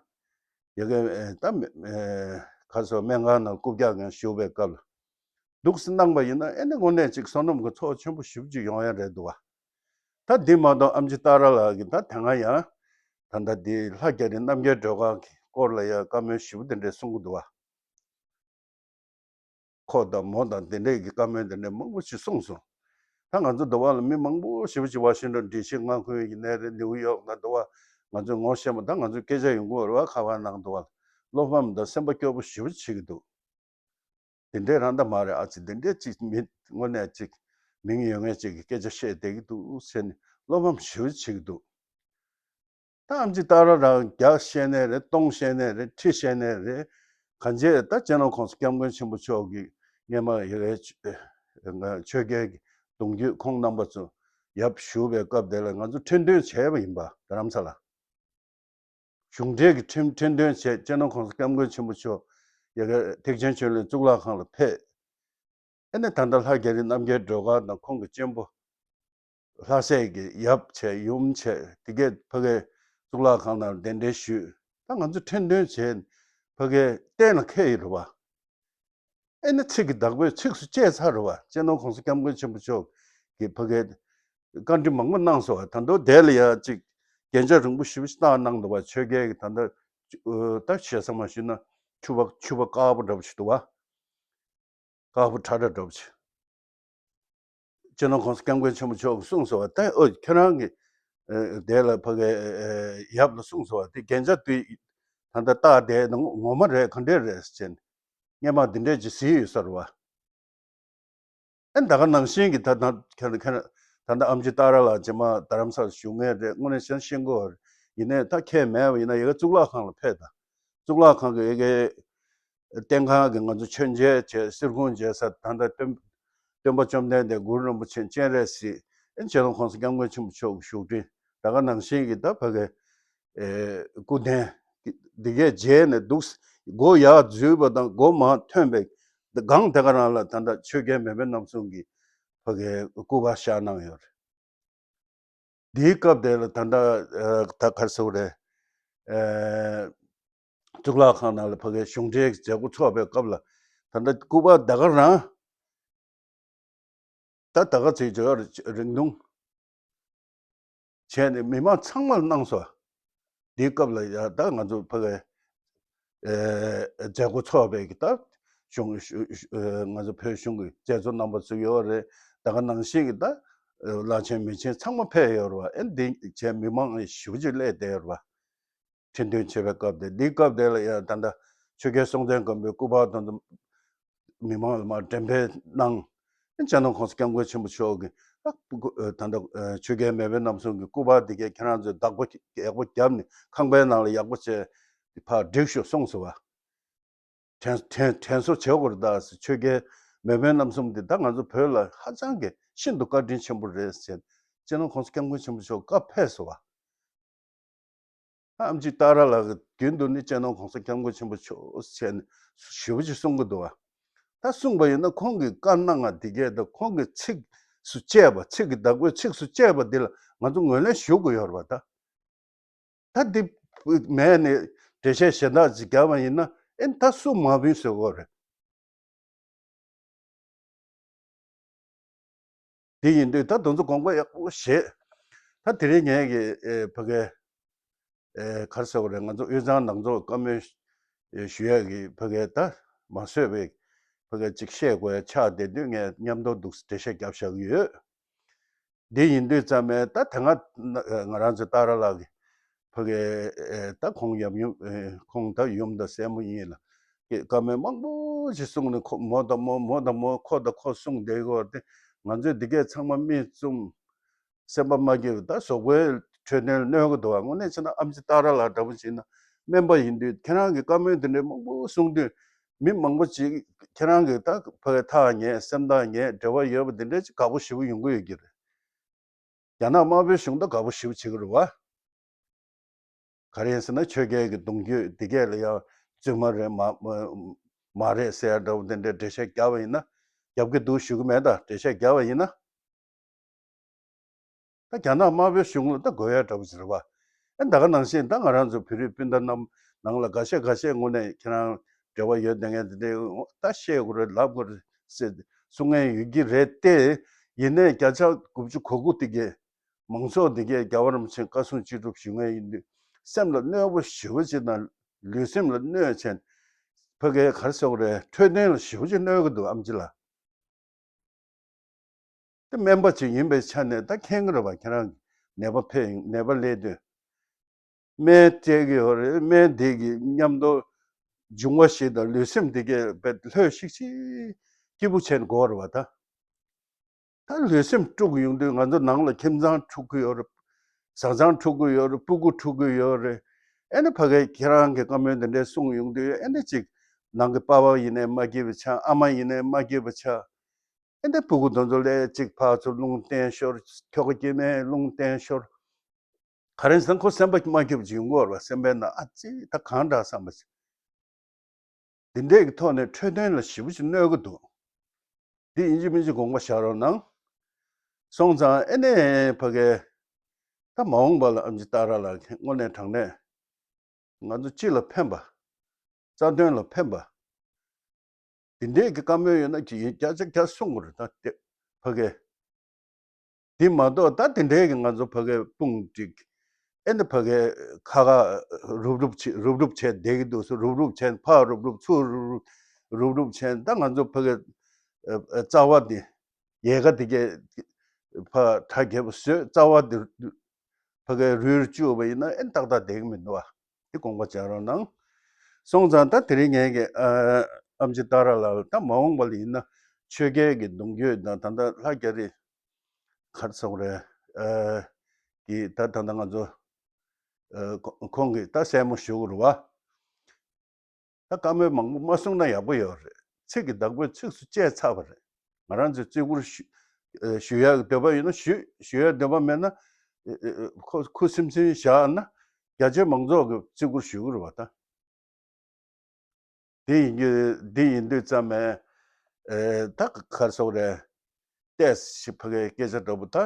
ཡ་གི་ཨེ་ད་ཨེ་ག་སོ་སྨན་ཁང་ནང་རྐུབ་བཀྱག་ངང་བཞུགས་པའི་སྐབས་ལ་འདུག་སེ་གནང་པ་ཡིན་ན་ཨེ་ནི་དངོས་གནས་ཅིག་བསོད་ནམས་ཀྱི་ཚོགས་ཆེན་པོ་ཞེ་པོ་ཅིག་ཡོང་ཡ་རེད་འདུག་བ། ད་འདི་མ་གཏོགས་ཨེམ་ཆི་ཏཱ་ར་ལགས་ཀྱིས་ད་དེ་སྔ་ཡང་ད་ལྟ་འདི་ལྷ་རྒྱ་རི་རྣམ་རྒྱལ་སྒྲོལ་དཀར་གྱི་སྐོར་ལ་ཡང་བཀའ་མོལ་ཞེ་པོ་དེ་འདྲས་གསུང་གི་འདུག་བ། ཁོ་དང་མོ་དང་དེ་འདྲས་ཀྱི་བཀའ་མོལ་དེ་འདྲས་མང་པོ་ཞིག་གསུངས་སོང་། ད་ང་ཚོ་འདི་བ་ལ་མི་མང་པོ་ཞེ་པོ་ཅིག་ཝ་ཤིང་ཊོན་ཌི་སི་མངའ་ཁུལ་ཡིན་ནའི་རེད། ནིའུ་ཡོག་ན་འདི་བ་ང་ཚོས་ངོ་ཤེས་མ་ད་ང་ཚོས་སྐད་ཆ་ཡོང་གི་ཡོད་རེད་བ། ཁ་པར་ནང་འདི་བ་བློ་ཕམ་དང་སེམས་པ་སྐྱོ་པོ་ཞེ་པོ་ཅིག་བྱེད་ཀྱི་འདུག་དེ་འདྲས་རང་ད་མ་རེད། ཨ་ཙི་དེ་འདྲས་ཅིག་མི་དངོས་གནས་ཅིག་མིང་ཡོད་མཁན་ཅིག་གིས་སྐད་ཆ་བཤད་བསྡད་ཀྱི་འདུག་ཟེར་ནས་བློ་ཕམ་ཞེ་པོ་བྱེད་ཀྱི་འདུག་ད་ཨེམ་ཆི་ཏཱ་ར་རང་བརྒྱ་བཤད་ནའི་རེད། སྟོང་བཤད་ནའི་རེད། ཁྲི་བཤད་ནའི་རེད། གང་བྱས་ད་སྤྱི་ནོར་༸གོང་ས་༸སྐྱབས་མགོན་ཆེན་པོ་མཆོག་གིས་སྔས་མ་ཡ་གི་ཆོས་རྒྱལ་གྱི་གདུང་རྒྱུད་ཁོང་རྣམ་པ་ཚོ་ཡབ་བཞུགས་པའི་སྐབས་དེ་ལ་ང་ཚོ་ཁྲི་འདོན་བྱས་པ་ཡིན་པ། རྡ་རམ་ས་ལ། གཞུང་འབྲེལ་གྱི་ཁྲིམས་ཁྲིམས་དོན་བྱས། སྤྱི་ནོར་༸གོང་ས་༸སྐྱབས་མགོན་ཆེན་པོ་མཆོག་ཡ་གི་ཐེག་ཆེན་ཆོས་གླིང་གཙུག་ལག་ཁང་ལ་ཕེབས། ཨ་ནི་ད་ལྟ་ལྷ་རྒྱ་རི་རྣམ་རྒྱལ་སྒྲོལ་དཀར་དང་ཁོང་གི་གཅེན་པོ་ལྷ་སྲས་ཀྱི་ཡབ་བྱས་ཡུམ་བྱས་དེ་གས་ཕ་གིའི་གཙུག་ལག་ཁང་ནང་གདན་འདྲེན་ཞུས། ད་ང་ཚོ་ཁྲི་འདོན་བྱས་ཕ་གིའི་གཏན་ལ་འཁེལ་ཡོད་རེད་བ། ཨེ་ནི་ཚིག་གི་བདག་པོས་ཚིགས་སུ་བཅད་ཚར་རེད་བ། སྤྱི་ནོར་༸གོང་ས་༸སྐྱབས་མགོན་ཆེན་པོ་མཆོག་གིས་ཕ་གིའི་བཀའ་འདྲི་མང་པོ་གནང་སོང་བ། ད་དུང་དེ་ལ་ཡང་ཅིག་རྒྱན་ཆ་རིང་པོ་ཞེ་པོ་ཞིག་བཏགས་གནང་འདུག་བ། ཆོས་རྒྱལ་གྱི་ད་ལྟ་ད་ཞེ་ས་མ་ཞུས་ན་ཕྱུ་པ་ཕྱུ་པ་དཀར་པོ་འདྲ་པོ་ཞིག་འདུག་བ། དཀར་པོ་ཁྲ་ཁྲ་འདྲ་པོ་ཞིག་སྤྱི་ནོར་༸གོང་ས་༸སྐྱབས་མགོན་ཆེན་པོ་མཆོག་གིས་གསུངས་སོང་བ། ད་ཨོ་ཁྱེད་རང་གི་ཨ་དེ་ལ་ཕ་གི་ཨ་ཡབ་ལ་གསུངས་སོང་བ། དེ་རྒྱན་ཆ་དེ་ད་ལྟ་བཏགས་བསྡད་ནི་ངོ་མ་རེད་ག་འདྲས་རེད་ཟེར་ནས་སྔས་མ་འདི་འདྲས་ཅིག་གཟིགས་ཡོད་ས་རེད་བ། ཨེ་ད་ག་ནང་བཞིན་གྱི་ད་ད་ཁྱེད་ཁྱེད་ད་ལྟ་ཨེམ་ཆི་ཏཱ་ར་ལགས་རྗེས་མ་རྡ་རམ་ས་ལ་བཞུགས་མཁན་རེད། དངོས་གནས་བཤད་ན་ཤེས་ཀྱི་ཡོད་རེད། ཡིན་ནའི་ད་ཁྱེད་མེད་པ་ཡིན་ན་ཡ་གི་གཙུག་ལག་ཁང་ལ་ཕེབས་དང་། གཙུག་ལག་ཁང་གི་ཡ་གི་རྟེན་ཁང་གི་ང་ཚོ་མཆོད་མཇལ་བྱས་གསེར་ཁུང་མཇལ་ས་ད་ལྟ་སྟོན་སྟོན་པ་བཅོམ་ལྡན་འདས་གུ་རུ་རིན་པོ་ཆེ་སྤྱན་རས་གཟིགས་ཨེ་སྤྱི་ནོར་༸གོང་ས་༸སྐྱབས་མགོན་ཆེན་པོ་མཆོག་གི་བཞུགས་ཁྲི། ད་ག་ནང་བཞིན་གྱི་ད་ཕ་གི་ཨེ་སྐུ་རྟེན་འདི་གས་མཇལ་ནས་འདུག་སྒོ་ཡར་འཛུལ་བ་དང་སྒོ་མར་ཐོན་པའི་སྒང་དེ་ག་རང་ལ་ད་ལྟ་ཆོས་རྒྱལ་མེས་དབོན་རྣམ་གསུམ་གྱི་ཕ་གི་སྐུ་པར་ཤར་གནང་ཡོད་རེད། འདིའི་སྐབས་དེ་ལ་ད་ལྟ་ཨ་ད་ག་རེ་ཟེར་དགོས་རེད། ཨ་གཙུག་ལག་ཁང་ནང་ལ་ཕ་གིའི་གཞུང་འབྲེལ་གྱི་མཛད་སྒོ་ཚོགས་པའི་སྐབས་ལ་ད་ལྟ་སྐུ་པར་ད་ག་རང་ད་ད་ག་ཚོད་ཅིག་རིང་ཐུང་བྱས་ནས་མི་མང་ཚང་མར་གནང་སོང་། འདིའི་སྐབས་ལ་ཡ་ད་ང་ཚོ་ཕ་གིའི་ཨེ་མཛད་སྒོ་ཚོགས་པའི་གི་ད་གཞུང་ཨེ་ང་ཚོ་བོད་གཞུང་གི་མཛད་གཙོ་རྣམ་པ་ཚོ་ཡོད་རེད། ད་ག་ནང་བཞིན་གྱི་ད་བླ་ཆེན་མི་ཆེན་ཚང་མ་ཕེབས་ཡོད་རེད་བ། ཨེ་འདི་བྱས་མི་མང་ཞེ་པོ་ཅིག་སླེབས་བསྡད་ཡོད་རེད་བ། ཁྲི་འདོན་བྱེད་པའི་སྐབས་དེ་འདིའི་སྐབས་དེ་ལ་ཡང་ད་ལྟ་ཆོས་རྒྱལ་སྲོང་བཙན་སྒམ་པོའི་སྐུ་པར་དང་མི་མང་ལ་མར་འགྲེམས་སྤེལ་གནང་། སྤྱི་ནོར་༸གོང་ས་༸སྐྱབས་མགོན་ཆེན་པོ་མཆོག་གིས་ད་ལྟ་ཆོས་རྒྱལ་མེས་དབོན་རྣམ་གསུམ་གྱི་སྐུ་པར་འདི་གས་ཁྱེད་རང་ཚོས་བདག་པོ་ཡག་པོ་བརྒྱབ་ནས་ཁང་པའི་ནང་ལ་ཡག་པོ་བྱས་ཕར་བསྒྲིགས་ཤོག་གསུངས་སོང་བ། དྲན་དྲན་དྲན་གསོ་བྱེད་དགོས་རེད་ད། ཆོས་རྒྱལ་མེས་དབོན་རྣམ་གསུམ་འདི་ད་ང་ཚོ་བོད་ལ་ཧ་ཅང་གི་ཤིན་ཏུ་བཀའ་དྲིན་ཆེན་པོ་རེད་ཟེར་སྤྱི་ནོར་༸གོང་ས་༸སྐྱབས་མགོན་ཆེན་པོ་མཆོག་བཀའ་ཕེབས་སོང་བ། ཨེམ་ཆི་ཏཱ་ར་ལགས་ཀྱིས་རྒྱུན་དུ་ནི་སྤྱི་ནོར་༸གོང་ས་༸སྐྱབས་མགོན་ཆེན་པོ་མཆོག་ཟེར་ནས་ཞེ་པོ་ཅིག་གསུང་གི་འདུག་བ། ད་གསུངས་པ་ཡིན་ན་ཁོང་གི་བཀའ་གནང་བ་འདི་གས་དང་ཁོང་གི་ཚིགས་སུ་བཅད་པ་ཚིག་གི་བདག་པོའི་ཚིགས་སུ་བཅད་པ་འདི་ལ་ང་ཚོ་ངོས་ལེན་ཞུ་དགོས་ཡོད་རེད་བ་ད། ད་འདི་མེད་ནས་འགྲེལ་བཤད་གཞན་དག་ཅིག་བརྒྱབ་པ་ཡིན་ན་ཨེ་ད་སུ་མ་བིན་ཟེར་དགོས་རེད། དེ་ཡིན་དུས་ད་དེ་ཚོ་དགོངས་པ་ཡག་པོ་བཞེས། ད་དེ་རིང་ངས་ཀྱི་ཨེ་ཕ་གི་ཨེ་ག་རེ་ཟེར་དགོས་རེད། ང་ཚོ་དབུས་གཙང་ནང་ཚོགས་བཀའ་མོལ་ ཞུ་ཡག་གི་ཕ་གི་ད་མ་བཟོད་པའི་ཕ་གི་ཅིག་བཤད་དགོས་ཡ་ཆགས་བསྡད་དུས་ངས་མཉམ་དུ་འདུག་འགྲེལ་བཤད་རྒྱབ་བཞག་གི་ཡོད། འདི་ཡིན་དུས་ཙམ་ནས་ད་དེ་སྔ་ང་རང་ཚོ་ཏཱ་ར་ལགས་ཀྱི་ཕ་གི་ད་ཁོང་ཡབ་ཡུམ་ཁོང་ད་ཡུམ་དང་སྲས་མོ་ཡིན་ལ་བཀའ་མོལ་མང་པོ་ཞིག་གསུངས་ནས་ཁོ་མོ་དང་མོ་མོ་དང་མོ་ཁོ་དང་ཁོ་གསུངས་བསྡད་ཡོད་དེ། ང་ཚོས་འདི་གས་ཚང་མ་མིག་བཙུམ། སེམས་པ་མ་སྐྱིད་པ་ད་གཟུགས་པོའི་འཕྲོད་བསྟེན་གནོད་ཀྱི་འདུག་བ། དངོས་གནས་བྱས་ན་ཨེམ་ཆི་ཏཱ་ར་ལགས་འདྲ་པོ་བྱས་ན་སྨན་པ་ཡིན་དུས་ཁྱེད་རང་གི་བཀའ་མོལ་འདི་འདྲའི་མང་པོ་གསུངས་དུས་མི་མང་པོ་ཅིག་ཁྱེད་རང་གི་ད་ཕ་གི་ཐག་ཉེ་སེམས་ཐག་ཉེ་འབྲེལ་བ་ཡོད་པ་འདི་འདྲའི་ཅིག་དགའ་པོ་ཞེ་པོ་ཡོང་གི་ཡོད་ཀྱི་རེད། རྒྱ་ནག་དམར་པོའི་གཞུང་ད་དགའ་པོ་ཞེ་པོ་བྱེད་ཀྱི་རེད་བ། ག་རེ་ཡིན་ཟེར་ན་ཆོས་རྒྱལ་གྱི་གདུང་རྒྱུད་འདི་གས་ལ་ཡང་བཙུན་མ་རེད་མ་མ་མ་རེད་ཟེར་ཡ་འདྲ་པོ་འདི་འདྲའི་འགྲེལ་བཤད་རྒྱབ་པ་ཡིན་ན་རྒྱབ་ཀྱི་འདུག་ཞུ་གི་མེད། ད་འགྲེལ་བཤད་རྒྱབ་པ་ཡིན་ན། ད་རྒྱ་ནག་དམར་པོའི་གཞུང་ལ་ད་དགོས་ཡ་འདྲ་པོ་ཞིག་རེད་བ། ཨ་ད་ག་ནང་བཞིན་ད་ང་རང་ཚོ་བོད་རིགས་སྤུན་ཟླ་རྣམས་ནང་ལ་འགའ་ཤས་འགའ་ཤས་ངོས་ནས་ཁྱེད་རང་འབྲེལ་བ་ཡོད་བསྡད་མཁན་དེ་འདྲས་ད་བཤད་དགོས་རེད་ལབ་དགོས་རེད་ཟེར་གསུང་མཁན་ཡོད་ཀྱི་རེད་དེ། ཡིན་ནའི་བརྒྱ་ཆ་དགུ་བཅུ་གོ་དགུ་དེ་གས་མང་ཚོགས་དེ་གས་རྒྱལ་བ་རིན་པོ་ཆེ་བཀའ་གསུང་ཅི་སྒྲུབ་ཞུ་མཁན་ཡིན་དུས་སེམས་ལ་གནོད་པོ་ཞེ་པོ་ཅིག་དང་ལུས་སེམས་ལ་གནོད་བྱས་ཕ་གིའི་ག་རེ་ཟེར་དགོས་རེད། འཕྲོད་བསྟེན་ལ་ཞེ་པོ་ཅིག་གནོད་ཀྱི་འདུག་ཨེམ་ཆི་ལགས། དེ་སྨན་པ་ཅིག་ཡིན་པའི་ཆ་ནས་ད་མཁྱེན་གྱི་རེད་པ། ཁྱེད་རང་ནད་པ་ཕེབས་ནད་པ་སླེབས་དུས་སྨན་སྤྲད་ཀྱི་ཡོད་རེད། སྨན་དེ་གི་མཉམ་དུ་འབྱུང་བ་ཞིག་དང་ལུས་སེམས་དེ་གས་དཔེ་ལྷོད་ཤིག་ཤིག་སྐྱིད་པོ་བྱས་ནས་དགོས་རེད་པ། ད་ད་ལུས་སེམས་དཀྲུགས་ཡོང་དུས་ང་ཚོ་ནང་ལ་ཁྱིམ་ཚང་འཁྲུག་གི་ཡོད་རེད། བཟའ་ཚང་འཁྲུག་གི་ཡོད་རེད། སྤུ་གུ་འཁྲུག་གི་ཡོད་རེད། ཨེ་ནི་ཕ་གིའི་ཁྱེད་རང་གི་བཀའ་མོལ་འདི་འདྲའི་གསུངས་ཡོང་དུས་ཨེ་ནི་ཅིག་ནང་གི་པ་ཕ་ཡིན་ནའི་མ་སྐྱིད་པ་ཆགས། ཨ་མ་ཡིན་ནའི་མ་སྐྱིད་པ་ཆགས། ཨེ་འདྲ་སྤུ་གུ་དེ་ཚོ་ལ་གཅིག་ཕར་ཚུར་རླུང་བསྟན་ཤོར། ཁྱོ་ག་སྐྱེ་དམན་རླུང་བསྟན་ཤོར། ག་རེ་ཟེར་ན་ཁོ་སེམས་པ་མ་སྐྱིད་པ་ཅིག་ཡོང་གི་ཡོད་རེད་པ། སེམས་པའི་ནང་ཨ་ཙི་ད་གང་འདྲ་བསམ་པ་ཅིག་འདི་འདྲས་ཀྱི་ཐོག་ནས་འཕྲོད་བསྟེན་ལ་ཞེ་པོ་ཅིག་གནོད་ཀྱི་འདུག་འདི་ཡིན་གཅིག་མིན་གཅིག་དགོངས་པ་བཞག་རོགས་གནང་། སོང་ཙང་ཨེ་ནས་ཕ་གི་ད་མ་འོངས་པ་ལ་ཨེམ་ཆི་ཏཱ་ར་ལགས་དངོས་གནས་དྲང་གནས་ང་ཚོ་སྤྱི་ལ་ཕན་པ། རྩ་དོན་ལ་ཕན་པ། འདི་འདྲས་ཀྱི་བཀའ་མོལ་ཡོད་ན་ཅིག་ཡིན་བརྒྱ་ཆ་བརྒྱ་གསུང་དགོས་རེད། ད་དེ་ཕ་གི་འདི་མ་གཏོགས་ད་དེ་འདྲས་ཀྱི་ང་ཚོ་ཕ་གི་དཔུང་སྒྲིག་ཨེ་འདི་ཕ་གི་ཁ་ཁ་རུབ་རུབ་བྱེད་རུབ་རུབ་བྱས་བསྡད་ཀྱི་འདུག་ཟེར། རུབ་རུབ་བྱས་ཕར་རུབ་རུབ་ཚུར་རུབ་རུབ་རུབ་རུབ་བྱས། ད་ང་ཚོ་ཕ་གི་རྩ་བ་འདི་ཡལ་ག་འདི་གས་ཕར་གྲ་རྒྱས་པོ་བཟོས། རྩ་བ་འདི་ཕ་གིའི་རུལ་བཅུག་པ་ཡིན་ན་ཨེ་ཏག་ཏག་བསྡད་ཀྱི་མི་འདུག་བ། དེ་དགོངས་པ་འཇགས་རོགས་གནང་། སོང་ཙང་ད་དེ་རིང་ངས་ཀྱི་ཨ་ཨེམ་ཆི་ཏཱ་ར་ལགས་ལ་ད་མ་འོངས་པ་ལ་ཡིན་ན་ཆོས་རྒྱལ་གྱི་གདུང་རྒྱུད་དང་ད་ལྟ་ལྷ་རྒྱ་རི་གར་སོང་རེད་ཨ་གི་ད་ད་ལྟ་ང་ཚོ་ཨ་ཁོ་ཁོང་གིས་ད་སྲས་མོ་ཞུ་དགོས་རེད་བ། ད་བཀའ་མོལ་མང་པོ་མ་གསུངས་ན་ཡག་པོ་ཡོད་རེད། ཚིག་གི་བདག་པོས་ཚིགས་སུ་བཅད་ཚར་བ་རེད། ང་རང་ཚོས་བརྩི་བཀུར་ཞུ་ཨེ་ཞུ་ཡག་གི་འདོད་པ་ཡོད་ན་ཞུ། ཞུ་ཡག་འདོད་པ་མེད་ན་ཨེ་ཨེ་ཁོ་ཁུ་སིམ་སིམ་བཞག་ན་རྒྱ་ཆེ་མང་ཚོགས་ཀྱིས་བརྩི་བཀུར་ཞུ་གི་རེད་བ་ད། དེ་ཡིན་རྒྱུ་དེ་ཡིན་དུས་ཙམ་ནས་ཨེ་ད་ག་རེ་ཟེར་དགོས་རེད། ཏོག་ཙམ་ཕ་གིའི་སྐད་ཆ་འདྲ་པོ་ད་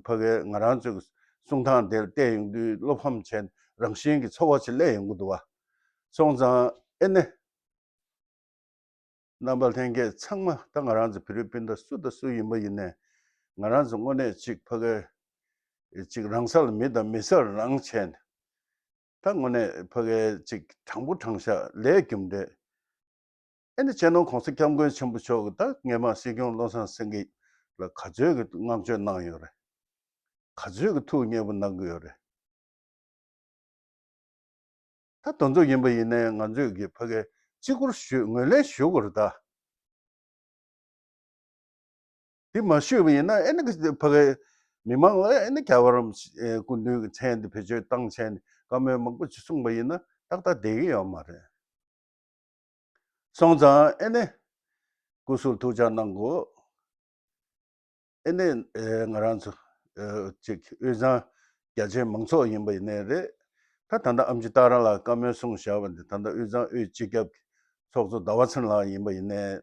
ཕ་གིའི་ང་རང་ཚོའི་གསུང་སྟངས་དེར་བལྟས་ཡོང་དུས་བློ་ཕམ་བྱས་རང་བཞིན་གྱི་ཚོར་བ་ཅིག་སླེབས་ཡོང་གི་འདུག་བ། སོང་ཙང་ཨེ་ནས་རྣམ་པ་ལྷན་རྒྱས་ཚང་མ་ད་ང་རང་ཚོ་བོད་རིགས་སྤུན་ཟླ་སུ་དང་སུ་ཡིན་པ་ཡིན་ནའི་ང་རང་ཚོ་དངོས་གནས་ཅིག་ཕ་གིའི་ཅིག་རང་ས་ལ་མི་དང་མི་སར་རང་བྱས་ནས་ད་དངོས་གནས་ཕ་གིའི་ཅིག་དྲང་པོ་དྲང་བཞག་ལས་རྒྱུ་འབྲས། ཨེ་ནི་སྤྱི་ནོར་༸གོང་ས་༸སྐྱབས་མགོན་ཆེན་པོ་མཆོག་གིས་ད་སྔས་མ་སྲིད་སྐྱོང་བློ་བཟང་སེང་གེ་ལ་ག་ཚོད་ཀྱི་བསྔགས་བརྗོད་གནང་ཡོད་རེད། ག་ཚོད་ཀྱི་ཐུགས་མཉེས་པོ་གནང་གི་ཡོད་རེད། ད་དེ་ཚོ་ཡིན་པ་ཡིན་ནའི་ང་ཚོས་ཀྱི་ཕ་གིར་བརྩི་བཀུར་ཞུ་ངོས་ལེན་ཞུ་དགོས་རེད་ད། དེ་མ་ཞུས་པ་ཡིན་ན་ཨེ་ནི་ཕ་གིའི་མི་མང་ལ་ཨེ་ནི་རྒྱལ་བ་རིན་པོ་ཆེ་སྐུ་མདུན་གྱི་མཚན་དེ་བེད་སྤྱོད་བཏང་བྱས་ནས་བཀའ་མོལ་མང་པོ་ཅིག་གསུངས་པ་ཡིན་ན་ཏག་ཏག་བསྡད་ཀྱི་ཡོད་མ་རེད། སོང་ཙང་ཨེ་ནི་སྐུ་གཟུགས་ཐུགས་ཅག་གནང་དགོས། ཨེ་ནི་ཨེ་ང་རང་ཚོ་ཨེ་ཅིག་དབུས་གཙང་རྒྱ་ཆེའི་མང་ཚོགས་ཡིན་པ་ཡིན་ནའི་རེད། ད་ད་ལྟ་ཨེམ་ཆི་ཏཱ་ར་ལགས་བཀའ་མོལ་གསུངས་བཞག་པ་འདི་ད་ལྟ་དབུས་གཙང་དབུས་སྤྱི་ཁྱབ་ཀྱི་ཚོགས་གཙོ་ཟླ་བ་ཚེ་ལགས་ཡིན་པ་ཡིན་ནའི་དེ་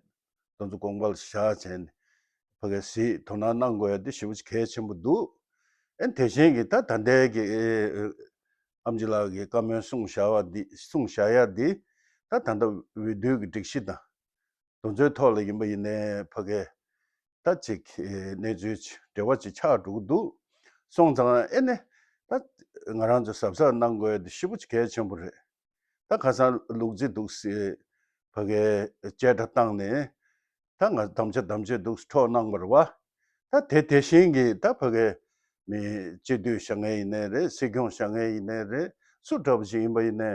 ཚོ་དགོངས་པ་ལ་བཞག་བྱས་ནས་ཕ་གིར་གཟིགས་དོ་སྣང་གནང་དགོས་ཡ་འདི་ཞེ་པོ་ཅིག་གལ་ཆེན་པོ་འདུག་ཨེ་དེ་བཞིན་གྱི་ད་ད་ལྟའི་གི་ཨེ་ཨེམ་ཆི་ལགས་ཀྱིས་བཀའ་མོལ་གསུངས་བཞག་པ་འདི་གསུངས་བཞག་ཡ་འདི་ད་ད་ལྟ་འོས་བསྡུ་གི་སྒྲིག་གཞི་དང་། དེ་ཚོའི་ཐོག་ལ་ཡིན་པ་ཡིན་ནའི་ཕ་གིར་ད་ཅིག་གནས་ཚུལ་ཅིག་འབྲེལ་བ་ཅིག་ཆགས་འགྲོ་གི་འདུག་སོང་ཙང་ཨེ་ནི་ད་ང་རང་ཚོ་གཟབ་གཟབ་གནང་དགོས་ཡ་དེ་ཞེ་པོ་ཅིག་གལ་ཆེན་པོ་རེད། ད་ཁ་སང་ལུག་རྫི་འདུག་སེ་ཕ་གའི་བཅད་ཁྲ་བཏང་ནས། ད་ང་དམ་བཅའ་དམ་བཅའ་འདུག་འཕྲོག་གནང་བ་རེད་བ། ད་དེ་དེ་བཞིན་གྱི་ད་ཕ་གའི་མི་སྤྱི་འཐུས་བཞེངས་མཁན་ཡིན་ནའི་རེད། སྲིད་སྐྱོང་བཞེངས་མཁན་ཡིན་ནའི་རེད། སུ་འདྲ་པོ་ཞིག་ཡིན་པ་ཡིན་ནའི་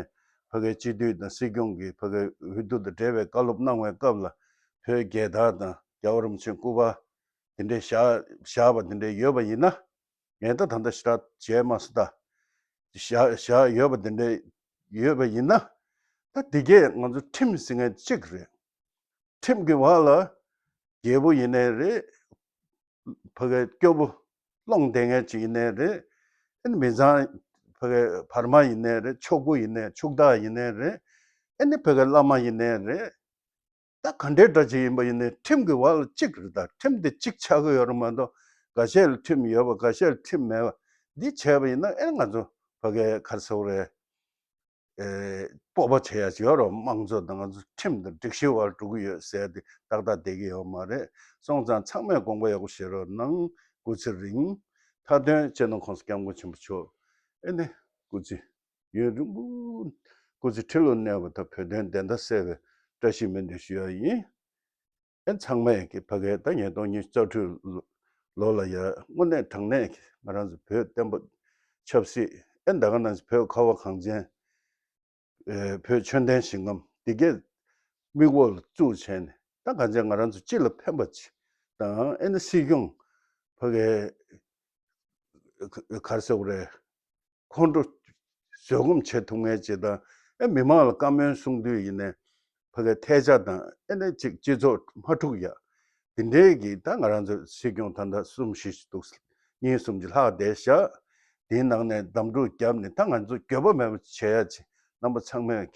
ཕ་གའི་སྤྱི་འཐུས་དང་སྲིད་སྐྱོང་གི་ཕ་གའི་འོས་བསྡུ་དང་འབྲེལ་བའི་བཀའ་སློབ་གནང་བའི་སྐབས་ལ་བོད་རྒྱལ་དར་དང་རྒྱལ་བ་རིན་པོ་ཆེའི་སྐུ་པར་དེ་འདྲའི་བཞག་བཞག་པ་དེ་འདྲའི་ཡོད་པ་ཡིན་ན། ངས་ད་ད་ལྟ་ཞེ་དྲག་བྱས་མ་སོང་ད། བཞག་བཞག་ཡོད་པ་དེ་འདྲ་ཡོད་པ་ཡིན་ན། ད་འདི་གས་ང་ཚོ་ཁྲིམས་ཟེར་མཁན་གཅིག་རེད། ཁྲིམས་ཀྱི་འོག་ལ་རྒྱལ་པོ་ཡིན་ནའི་རེད། ཕ་གའི་སྐྱོ་པོ་སློང་བསྡད་མཁན་ཅིག་ཡིན་ནའི་རེད། ཨ་ནི་མི་ཚང་ཕ་གའི་བར་མ་ཡིན་ནའི་རེད། ཕྱུག་པོ་ཡིན་ནའི་ཕྱུག་བདག་ཡིན་ནའི་རེད། ཨ་ནི་ཕ་གའི་བླ་མ་ཡིན་ནའི་རེད། ད་ག་འདྲའི་འདྲ་ཅིག་ཡིན་པ་ཡིན་ནའི་ཁྲིམས་ཀྱི་འོག་ལ་གཅིག་རེད། ད་ཁྲིམས་དེ་གཅིག་ཆགས་ཀྱི་ཡོད་རེད་མ་གཏོགས། འགའ་ཤས་ལ་ཁྲིམས་ཡོད་པ་འགའ་ཤས་ལ་ཁྲིམས་མེད་པ་འདི་བྱས་པ་ཡིན་ན། ཨེ་ང་ཚོ་ཕ་གའི་ག་རེ་ཟེར་དགོས་རེད། ཨེ་སྤོབས་པ་བྱེད་ཡ་ཅིག་ཡོད་རེད། དམངས་གཙོ་དང་ང་ཚོ་ཁྲིམས་དང་སྒྲིག་གཞི་འོག་ལ་འགྲོ་གི་ཡོད་ཟེར་དེ་ཏག་ཏག་བསྡད་ཀྱི་ཡོད་མ་རེད། སོང་ཙང་ཚང་མས་དགོངས་པ་ཡག་པོ་བཞེས་རོགས་གནང་། སྐུ་ཚེ་རིང་། མཐའ་དོན་སྤྱི་ནོར་༸གོང་ས་༸སྐྱབས་མགོན་ཆེན་པོ་མཆོག་ཨེ་ནི་སྐུ་ཚེ་ཡུན་རིང་པོ་སྐུ་ཚེ་ཁྲི་ལོ་གནས་པ་དང་བོད་དོན་བདེན་མཐའ་གསལ་བའི་བཀྲ་ཤིས་སྨོན་འདུན་ཞུ་ཡ་ཡིན། ཨེ་ཚང་མས་ཀྱི་ཕ་གའི་ད་ཉིས་སྟོང་ཉི་ཤུ་རྩ་དྲུག་ལོ་ལ་ཡ་དངོས་གནས་དྲང་གནས་ཀྱི་ང་རང་ཚོ་བོད་བརྟན་པོ་ཆབ་སྲིད། ཨེ་ད་ག་ནང་བཞིན་བོད་ཁ་བ་གངས་ཅན། ཨེ་བོད་ཆོས་ལྡན་ཞིང་ཁམས་འདི་གས་མིག་འོག་ལ་བཙུགས་བྱས་ནས། ད་ག་ཚོད་ང་རང་ཚོ་སྤྱི་ལ་ཕན་པ་ཅིག་དང་། ཨེ་ནི་སྲིད་སྐྱོང་ཕ་གའི་ག་རེ་ཟེར་དགོས་རེད། ཁོང་ཁྲོ་བཟོད་སྒོམ་བྱེད་ཐུབ་མཁན་ཅིག་དང་། ཨེ་མི་མང་ལ་བཀའ་མོལ་གསུང་དུས་ཡིན་ནའི་ཕ་གའི་ཐལ་ཆ་དང་། ཨེ་ནི་ཅིག་སྤྱི་ཚོགས་མ་འཁྲུག་ཡ། དེ་འདྲའི་གི་ད་ང་རང་ཚོ་སྲིད་སྐྱོང་ད་ལྟ་གསུམ་བཞི་ཞིག་འདུག་གཉིས་གསུམ་ཅིག་ལྷག་བསྡད་ཤག་དེའི་ནང་ནས་གདམ་འཁྲུག་བརྒྱབ་ནས་ད་ང་ཚོ་འགྱོད་པ་མེད་པ་བྱེད་ཡ་ཅིག་རྣམ་པ་ཚང་མས་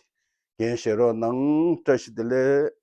འགན་བཞེས་རོགས་གནང་། བཀྲ་ཤིས་བདེ་ལེགས།